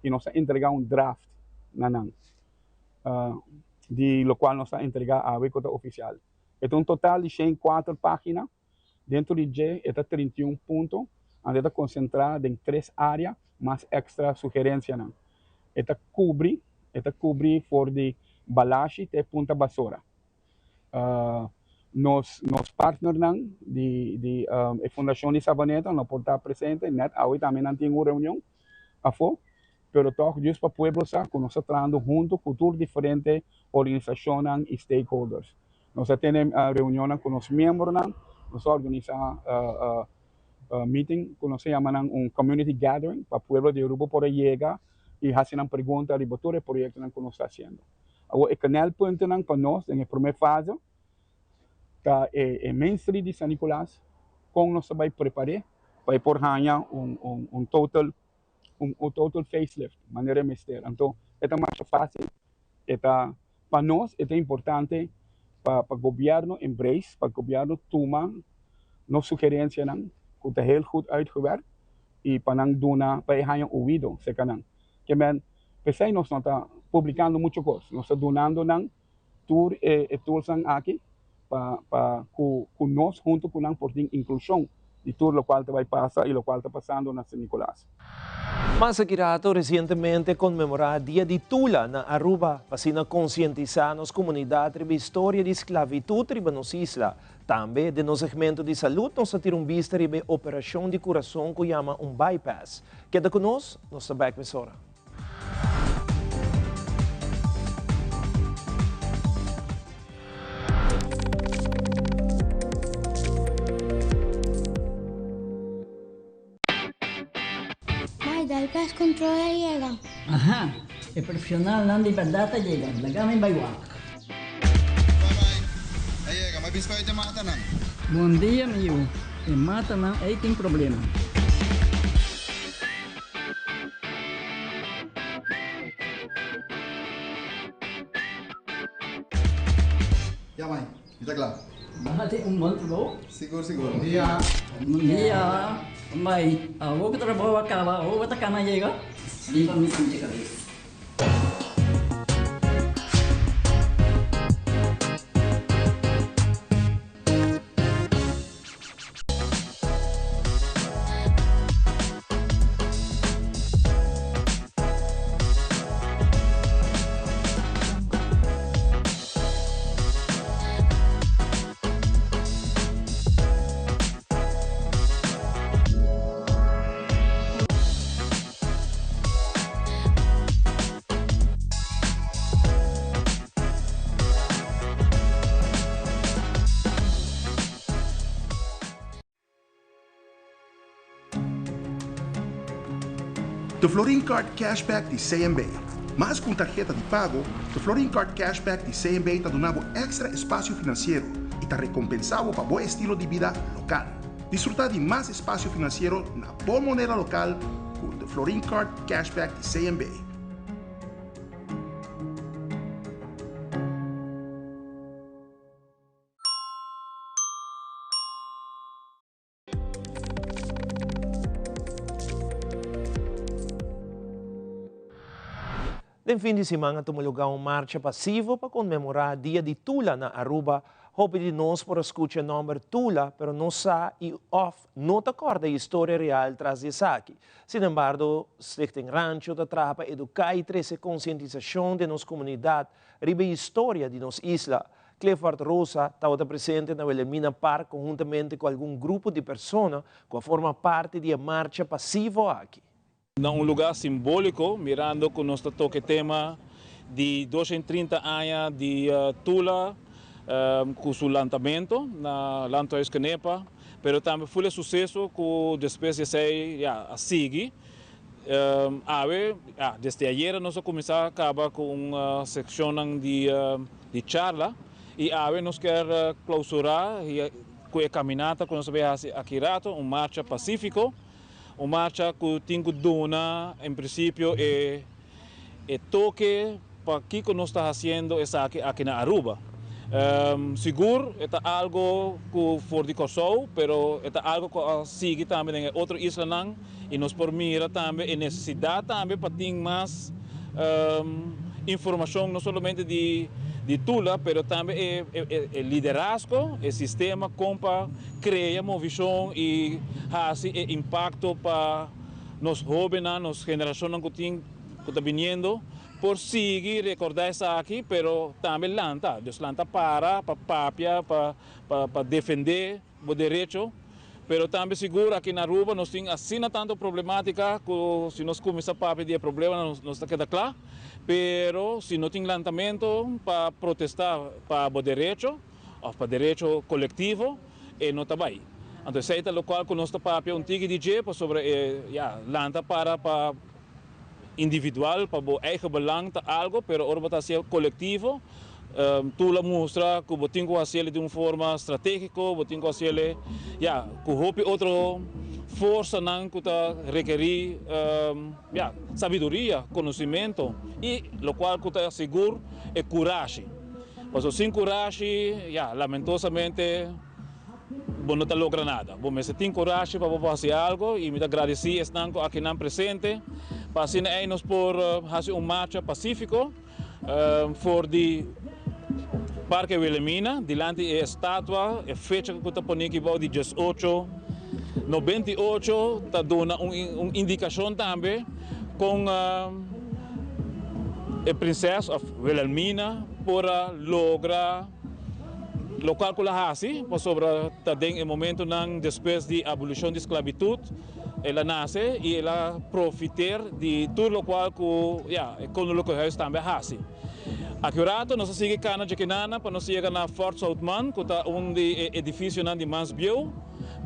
i nos a entregá un draft na nan di lokual nos a entregá awe ku ta ofisial. E ta un total di 104 página, dentro di dje e ta 31 punto, anto e ta konsentrá den tres área mas èkstra sugerensianan. E ta kubri e ta kubri for di Balashi te Punta Basora. Nos nos partnernan di di e fundashon di Savaneta no por ta presente, nèt awe tambe nan tin un reunion afó, pero tòg djis pa pueblo sa ku nos ta trahando huntu ku tur diferente organisashonnan i stakeholders. Nos a tene reunionnan ku nos miembronan, nos a organisá meeting ku nos ta yama nan un community gathering pa pueblo di Aruba por a yega i hasi nan pregunta riba tur e proyektonan ku nos ta hasiendo. Awor e knelpuntonan pa nos den e promé fase ta e Main Street di San Nicolas, kon nos ta bai prepar'é pa e por haña un total un total facelift manera e mester. Anto e ta masha fácil, e ta pa nos e ta importante pa pa gobièrnu embrace, pa gobièrnu tuma nos sugerensianan ku ta heel goed uitgewerkt i pa nan duna pa e haña oido serka nan. Ke men p'esei nos no ta publikando muchu kos, nos ta dunando nan tur e toolsnan aki pa pa ku ku nos huntu ku nan por tin inklushon di tur lokual ta bai pasa i lokual ta pasando na San Nicolas.
Mas aki rato resientemente konmemorá Dia di Tula na Aruba pa asina konsientisá nos komunidat riba historia di sklabitut riba nos isla. Tambe den nos segmento di salud nos ta tira un bista riba e operashon di kurason ku yama un bypass. Keda ku nos, nos ta bek mesora.
Mai, dal pest control a yega.
Aha, e profesionalnan di berdad a yega. Laga mi bai wak.
Bye bye. A yega, mi a bin spuit e matanan.
Bon dia, mi yu. E matanan ei tin problema.
Ya mai, mi ta kla.
Bo tin un bon trabou?
Sigur, sigur. Bon dia.
Bon dia. Mai, awor ku trabou a kaba, awor bo ta kana yega? Riba mi sinti kabes.
The Florin Card Cashback di CMB. Mas ku un tarheta di pago, The Florin Card Cashback di CMB ta duna bo èkstra espasio finansiero i ta rekompensá bo pa bo estilo di bida lokal. Disfrutá di mas espasio finansiero na bo moneda lokal ku The Florin Card Cashback di CMB.
Den fin di siman a tuma luga un marcha pasivo pa konmemorá Dia di Tula na Aruba. Hopi di nos por a skucha e nòmber Tula, pero no sa i òf no ta kòrda e historia real tras di esaki. Sinembargo, Stichting Rancho ta traha pa eduká i trese konsientisashon den nos komunidat riba e historia di nos isla. Clifford Rosa tabata presente na Wilhelmina Park konhuntamente ku algun grupo di persona ku a forma parti di e marcha pasivo aki.
Na un lugá simbóliko, mirando ku nos ta toka e tema di 230 aña di Tula. ku su lantamento na Landhuis Kenepa, pero tambe ful e suseso ku despues di esei ya a sigui. Awe, ya, desde ayera nos a kuminsá kaba ku un sekshonnan di di charla i awe nos kier klousurá ku e kaminata ku nos a bai hasi aki rato, un marcha pasífiko, un marcha ku tin ku duna en prinsipio e e toke pa kiko nos ta hasiendo esaki aki na Aruba. Sigur e ta algo ku for di Kòrsou, pero e ta algo ku a sigui tambe den e otro islanan i nos por mira tambe e nesesidat tambe pa tin mas informashon no solamente di di Tula, pero tambe e e liderazgo, e sistema kon pa krea movishon i hasi e impakto pa Nos hóbennan, nos generashonnan ku tin, ku ta biniendo, por sigui rekordá esaki, pero tambe lanta. Dus lanta para pa papia, pa pa pa defendé bo derecho. Pero tambe sigur aki na Aruba nos tin asina tantu problemátika ku si nos kuminsá papia di e problemanan nos nos ta keda kla. Pero si no tin lantamentu pa protestá pa bo derecho, òf pa derecho kolektivo, e no ta bai. Anto esei ta lokual ku nos ta papia un tiki di dje pasobra e, ya, lanta para pa individual, pa bo eigen belang ta algo, pero ora bo ta hasié kolektivo, tur a mustra ku bo tin ku hasiel di un forma stratégiko, bo tin ku hasiel, ya, ku hopi otro forsanan ku ta rekerí, ya, sabiduria, konosimento i lokual ku ta sigur e kurashi. Pasobra sin kurashi, ya, lamentosamente bo no ta logra nada. Bo mester tin kurashi pa bo por hasi algo i mi ta gradisí esnan ku akinan presente pa asina ei nos por hasi un marcha pasífiko for di Parke Wilhelmina dilanti e estatua, e fecha ku ta pone aki bou di diesocho 98 ta duna un indikashon tambe kon e prinses of Wilhelmina por a logra lokual ku el a hasi pasobra ta den e momentonan despues di abolishon di sklabitut el a nase i el a profiter di tur lokual ku ya e Koninklijke Huis tambe a hasi. Aki un rato nos a sigui kana djekinana pa nos yega na Fort Zoutman ku ta un di e edifisionan di mas bieu,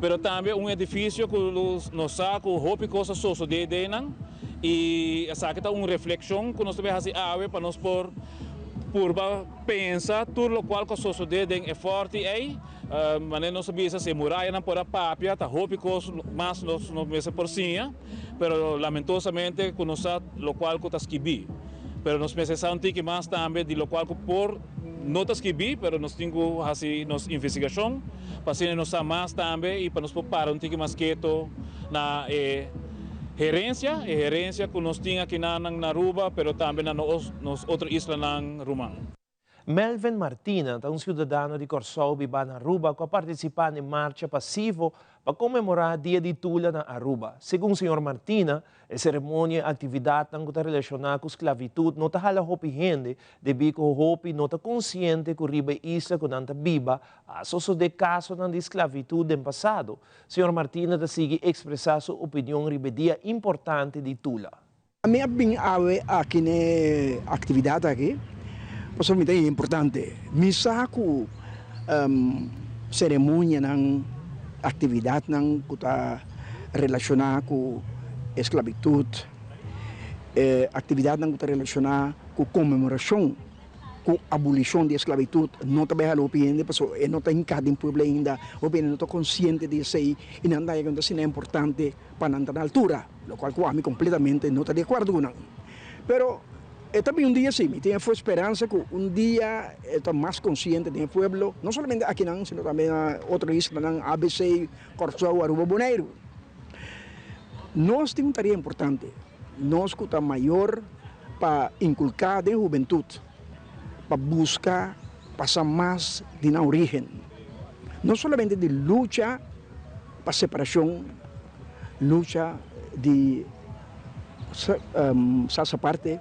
pero tambe un edifisio ku nos sa ku hopi kos a sosodé den nan i esaki ta un reflekshon ku nos ta bay hasi awe pa nos por purba pensa tur lokual ku a sosodé den e fòrti ei. Manera nos a bisa si e murayanan por a papia ta hopi kos mas nos mester por siña, pero lamentosamente ku nos sa lokual ku ta skibí. Pero nos mester sa un tiki mas tambe di lokual ku por no ta skibí, pero nos tin ku hasi nos investigashon pa asina nos sa mas tambe i pa nos por para un tiki mas keto na e herensia, e herensia ku nos tin akinan na Aruba, pero tambe na nos otro islanan ruman.
Melvin Martina ta un siudadano di Kòrsou bibá na Aruba ku a partisipá na e marcha pasivo pa konmemorá Dia di Tula na Aruba. Segun señor Martina, e seremonia i aktividatnan ku ta relashoná ku sklavitut no ta hala hopi hende debí ku hopi no ta konsiente ku riba e isla ku nan ta biba a sosodé kasonan di sklavitut den pasado. Señor Martina ta sigui ekspresá su opinion riba e dia importante di Tula.
Mi a bin awe aki n'e actividad aki pasobra mi ta haya importante. Mi sa cu ceremonianan, actividadnan cu ta relaciona cu esclavitud, actividadnan cu ta relaciona cu conmemoracion Ku abolishon di esklabitut no ta bai hala hopi hende pasobra e no ta hinká den pueblo ainda, hopi hende no ta konsiente di esei i nan ta haña ku no ta asina importante pa nan ta na altura, lokual ku ami kompletamente no ta di akuerdo ku nan. Pero e ta bin un dia si, mi tin e speransa ku un dia e ta mas konsiente den e pueblo, no solamente akinan sino tambe na otro islanan, ABC, Kòrsou, Aruba, Boneiru. Nos tin un tarea importante, nos ku ta mayor pa inkulká den hubentut pa buska pasa mas di nan orígen, no solamente di lucha pa separashon, lucha di salsa aparte,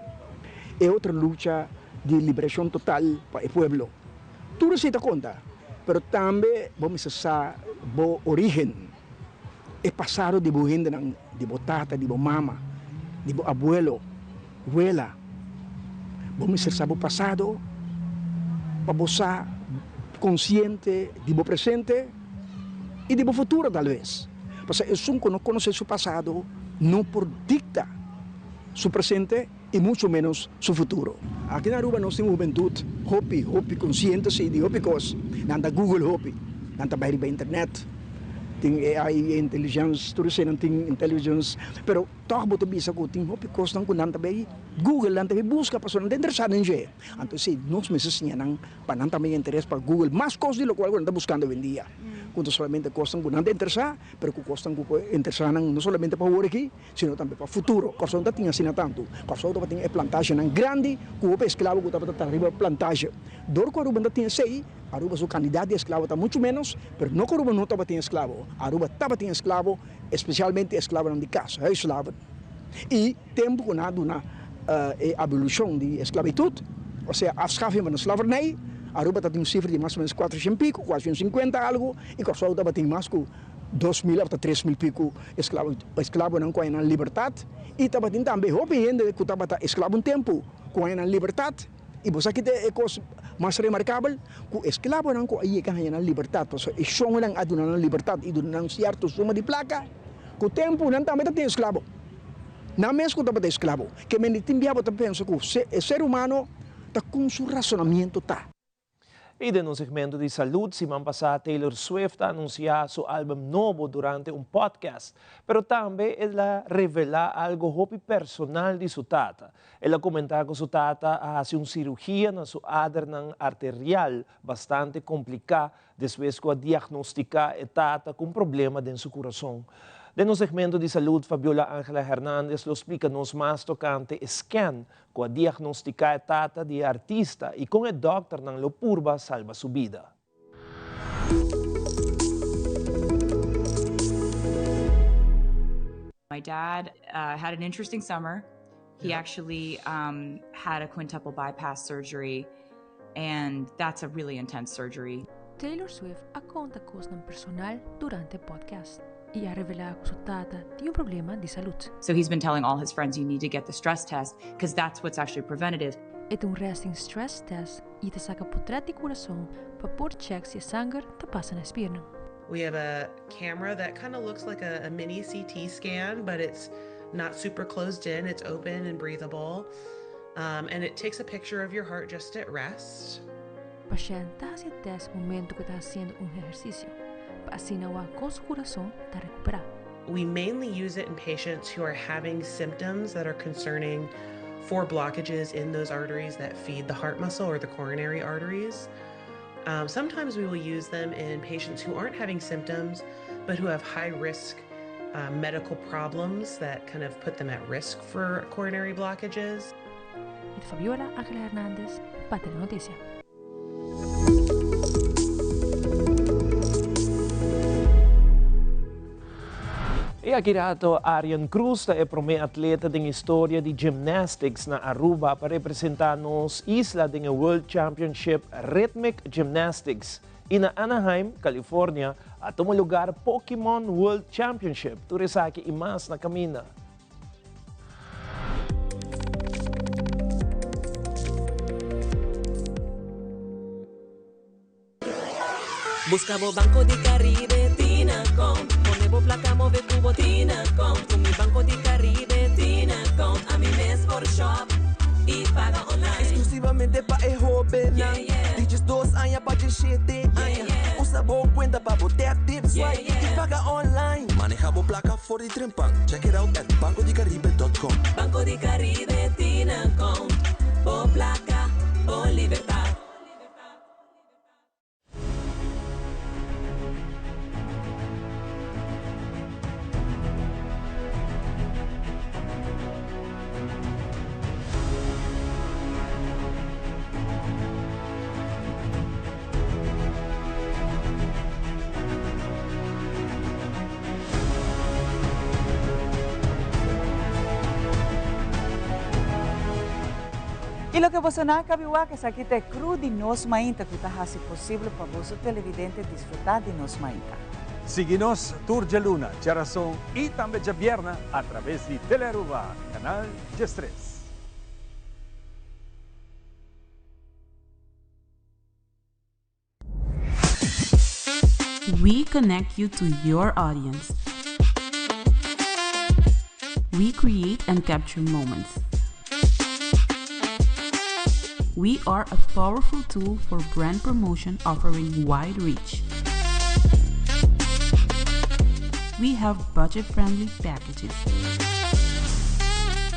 e otro lucha di liberashon total pa e pueblo. Tur esei ta konta, pero tambe bo mester sa bo orígen. E pasado di bo hendenan, di bo tata, di bo mama, di bo abuelo, wela. Bo mester sa bo pasado pa bo sa konsiente di bo presente i di bo futuro talves. Pasobra esun ku no konosé su pasado no por dikta su presente i muchu ménos su futuro. Aki na Aruba nos tin un hubentut hopi, hopi konsiente si di hopi kos. Nan ta google hopi, nan ta bai riba internet, tin AI, intelligence, tur esei nan tin intelligence, pero tòg bo ta bisa ku tin hopi kosnan ku nan ta bai google, nan ta bai buska pasobra nan ta interesá den dje. Anto esei nos mester siña nan pa nan tambe interes pa google mas kos di lokual ku nan ta buskando awendia, ku no solamente kosnan ku nan ta interesá, pero ku kosnan ku por interesá nan no solamente pa awor aki, sino tambe pa futuro. Kòrsou no ta tin asina tantu. Kòrsou tabatin e plantashenan grandi ku hopi esklabo ku tabata traha riba e plantashe. Dor ku Aruba no ta tin esei, Aruba su kantidat di esklabo ta muchu ménos, pero no ku Aruba no tabatin esklabo. Aruba tabatin esklabo, espesialmente esklabonan di kas, huisslaven. I tempu ku nan a duna e abolushon di esklabitut, osea afschaffing van de slavernij, Aruba tabatin un sifra di mas o ménos kuatroshen piku, kuatroshen sinkuenta algu, i Kòrsou tabatin mas ku 2000 òf ta 3000 piku esklabo, esklabonan ku a haña nan libertat. I tabatin tambe hopi hende ku tabata esklabo un tempu ku a haña nan libertat. I bo sa ki ta e kos mas remarkabel? Ku esklabonan ku a yega haña nan libertat, pasobra e shonnan a duna nan libertat i duna nan sierto suma di plaka, ku tempu nan tambe ta tin esklabo. Nan mes ku tabata esklabo. Ke mende tin bia bo ta pensa ku e ser humano ta kon su rasonamiento ta.
I den un segmento di salud, siman pasá Taylor Swift a anunsiá su album nobo durante un podcast, pero tambe el a revelá algo hopi personal di su tata. El a komentá ku su tata a hasi un sirugia na su adernan arterial bastante kompliká despues ku a diagnostiká e tata ku un problema den su kurason. Den nos segmento di salud, Fabiola Angela Hernandez lo splika nos mas tokante e scan Ku a diagnostiká e tata di e artista i kon e dòkternan lo purba salba su bida.
My dad had an interesting summer. He actually had a quintuple bypass surgery and that's a really intense surgery.
Taylor Swift a konta kosnan personal durante e podcast i a revelá ku su tata tin un problema di salud.
So he's been telling all his friends you need to get the stress test cause that's what's actually preventative.
E ta un resting stress test i ta saka potret di kurason pa por chèk si e sanger ta pasa na e spiernan.
We have a camera that kind of looks like a, a mini CT scan, but it's not super closed in, it's open and breathable. Um, and it takes a picture of your heart just at rest.
Pashènt ta hasi e tèst momentu ku e ta hasiendo un ehersisio, pa asina wak kon su kurason ta rekuperá.
We mainly use it in patients who are having symptoms that are concerning for blockages in those arteries that feed the heart muscle or the coronary arteries. Um, sometimes we will use them in patients who aren't having symptoms but who have high risk uh, medical problems that kind of put them at risk for coronary blockages.
Fabiola Angela Hernandez, pa Telenoticia.
E aki rato Arjen Cruz ta e prome atleta den historia di gymnastics na Aruba pa representa nos isla den e World Championship Rhythmic Gymnastics. Y na Anaheim, California, a tuma lugar Pokemon World Championship. Tur esaki y mas na caminda.
Buska bo Banco di Caribe tin account. Pone bo plaka move ku bo tin account. Ku mi Banco di Caribe tin account. Ami mes por shop i paga online.
Exclusivamente pa e hobennan di 12 aña pa 17 aña. Usa bo cuenta pa bo tap, tip, swipe y paga online. Maneha bo placa for di trempan. Check it out at bancodicaribe.com.
Banco di Caribe tin account. Bo placa, bo libertad.
I loke boso nan a kabi wak esaki ta e crew di Nos Mainta ku ta hasi posibel pa boso televidente disfrutá di Nos Mainta.
Sigui nos tur djaluna, djarason i tambe djabierna a traves di Telearuba, Canal 13.
We connect you to your audience. We create and capture moments. We are a powerful tool for brand promotion offering wide reach. We have budget friendly packages.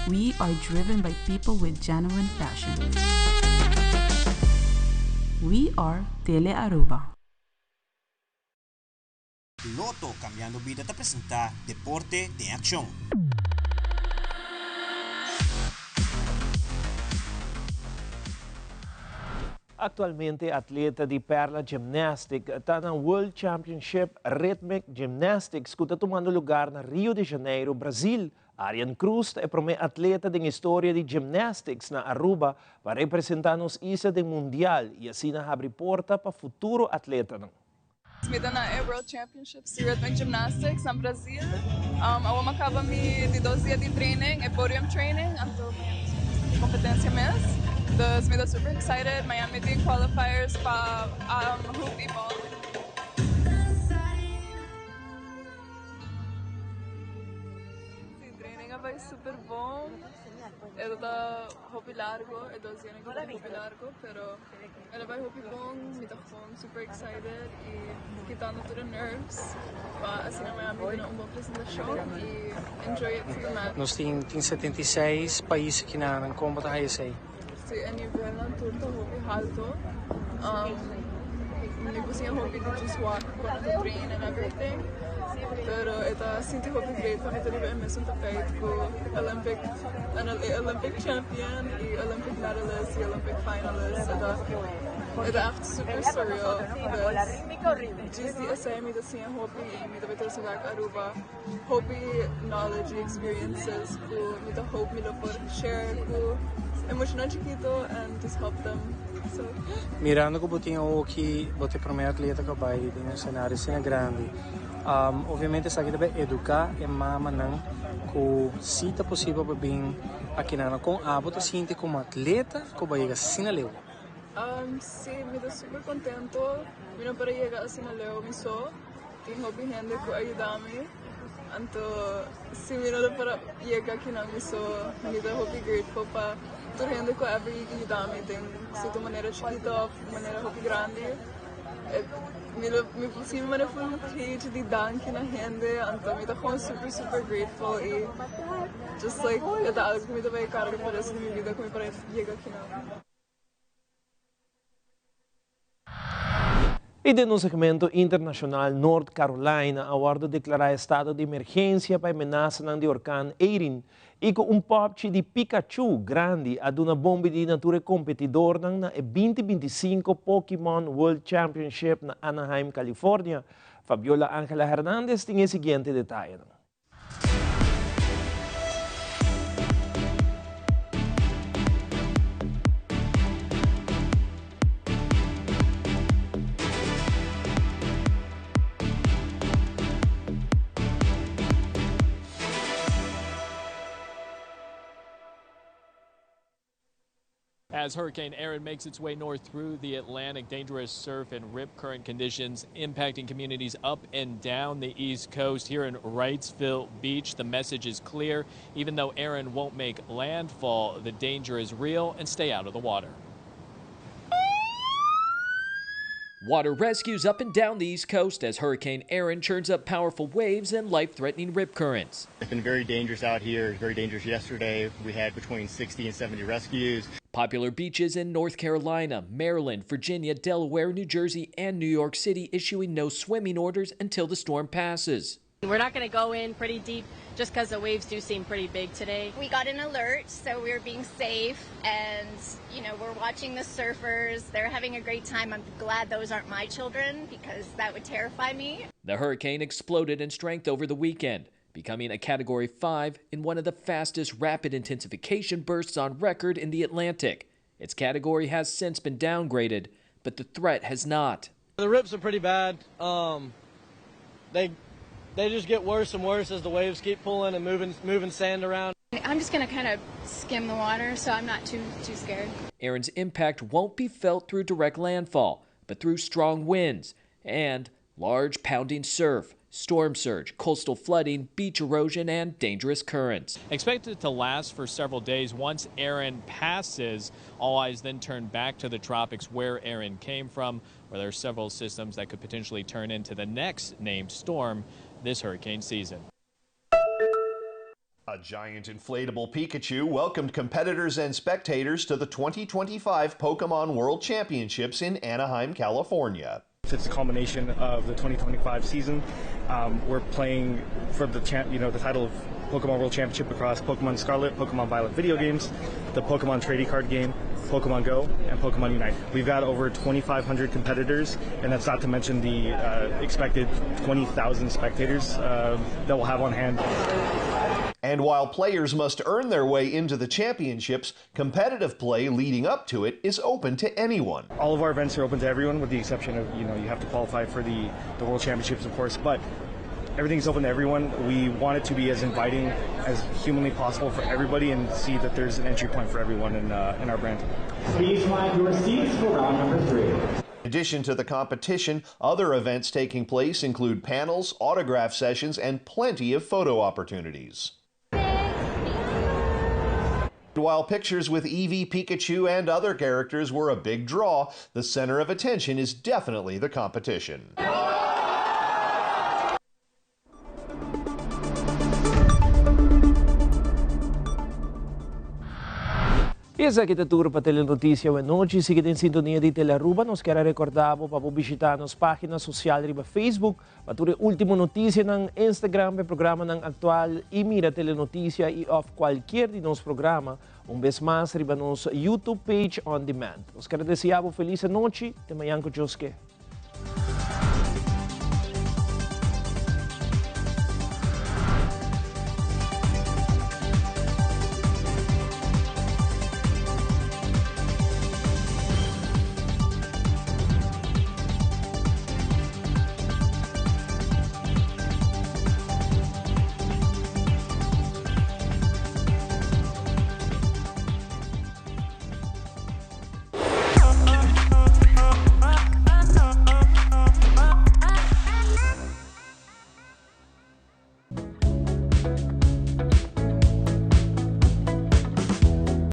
We are driven by people with genuine passion. We are Tele Aruba.
Lotto Cambiando Bida ta presenta Deporte den Accion.
Actualmente atleta di Perla Gymnastic ta na World Championship Rhythmic Gymnastics cu ta tumando lugar na Rio de Janeiro, Brazil. Arjen Cruz ta e prome atleta den historia di gymnastics na Aruba pa representa nos isla den Mundial y asina habri porta pa futuro atletanan.
Mi ta na e World Championships di Rhythmic Gymnastics na Brazil. Awor mi a caba mi di dos dia di training, e podium training, anto mañana nos ta tin competencia mes. Dus mi ta super excited. Mañana mi tin qualifiers pa hoop y ball. Si, training a bai super bon. E ta hopi largo, e dos dianan ta hopi largo, pero el a bai hopi bon. Mi ta gewoon super excited y kitando tur e nerves pa asina mañana mi duna un bon presentacion y enjoy it to the max.
Nos tin tin 76 pais aki na nan kon bo ta haya esei?
Si, e nivelnan tur ta hopi halto. Mi por siña hopi di just wak kon nan ta train and everything, pero e ta sinti hopi great pa mi ta riba e mesun tapijt ku Olympic e Olympic champion y Olympic medalist y Olympic finalist. E ta e ta echt super surreal. Dus djis di esei mi ta siña hopi y mi ta bay trese bek Aruba hopi knowledge y experiences ku mi ta hope mi lo por share ku e muchanan chikito and just help them. So.
Mirando ku bo tin awoki bo ta e prome atleta ku a bai den un senario asina grandi, obviamente esaki ta bay educa e mamanan ku si ta posibel pa bin akinan. Kon abo ta sinti komo atleta ku bo a yega asina leu?
Si, mi ta super contento. Mi no por a yega asina leu mi so. Tin hopi hende cu a yuda mi. Anto si mi no lo por a yega akinan mi so, mi ta hopi grateful pa tur hende cu a ever yuda mi den cierto manera chikito of manera hopi grandi. Mi lo mi por sinti manera full page di danki na hende. Anto mi ta gewoon super super grateful y just like e ta algo cu mi ta bay carga pa resto di mi bida cu mi por a yega akinan.
I den un segmento internashonal Nort Carolina a wòrdu deklará estado di emergensia pa e menasanan di orkan Erin i ku un pòpchi di Pikachu grandi a duna bon bidí na tur e kompetidornan na e 2025 Pokemon World Championship na Anaheim, California. Fabiola Angela Hernandez tin e siguiente detayenan.
As Hurricane Erin makes its way north through the Atlantic, dangerous surf and rip current conditions impacting communities up and down the East Coast. Here in Wrightsville Beach, the message is clear. Even though Erin won't make landfall, the danger is real and stay out of the water. Water rescues up and down the East Coast as Hurricane Erin churns up powerful waves and life threatening rip currents.
It's been very dangerous out here. Very dangerous yesterday. We had between 60 and 70 rescues.
Popular beaches in North Carolina, Maryland, Virginia, Delaware, New Jersey, and New York City issuing no swimming orders until the storm passes.
We're not going to go in pretty deep just because the waves do seem pretty big today.
We got an alert, so we're being safe and, you know, we're watching the surfers. They're having a great time. I'm glad those aren't my children because that would terrify me.
The hurricane exploded in strength over the weekend, becoming a Category 5 in one of the fastest rapid intensification bursts on record in the Atlantic. Its category has since been downgraded, but the threat has not.
The rips are pretty bad. Um, they they just get worse and worse as the waves keep pulling and moving moving sand around.
I'm just going to kind of skim the water, so I'm not too too scared.
Erin's impact won't be felt through direct landfall, but through strong winds and Large pounding surf, storm surge, coastal flooding, beach erosion, and dangerous currents. Expected to last for several days. Once Erin passes, all eyes then turn back to the tropics where Erin came from, where there are several systems that could potentially turn into the next named storm this hurricane season.
A giant inflatable Pikachu welcomed competitors and spectators to the 2025 Pokemon World Championships in Anaheim, California.
It's a culmination of the 2025 season. We're playing for the champ, you know, the title of Pokemon World Championship across Pokemon Scarlet, Pokemon Violet video games, the Pokemon Trading Card game, Pokemon Go, and Pokemon Unite. We've got over 2,500 competitors, and that's not to mention the expected 20,000 spectators that we'll have on hand.
And while players must earn their way into the championships, competitive play leading up to it is open to anyone.
All of our events are open to everyone, with the exception of, you have to qualify for the World Championships, of course, but everything's open to everyone. We want it to be as inviting as humanly possible for everybody and see that there's an entry point for everyone in our brand.
Please find your seats for round number 3.
In addition to the competition, other events taking place include panels, autograph sessions, and plenty of photo opportunities. While pictures with Eevee, Pikachu, and other characters were a big draw, the center of attention is definitely the competition.
Y esaki ta tur pa Telenoticia awe nochi. Sigui den sintonia di Telearuba. Nos kier a recorda bo pa bo bishita nos pagina social riba Facebook pa tur e ultimo noticianan, Instagram pa e programanan actual y mira Telenoticia y of cualkier di nos programa un bes mas riba nos YouTube page on demand. Nos kier a desea bo feliz anochi. Te mañan cu Dios ke.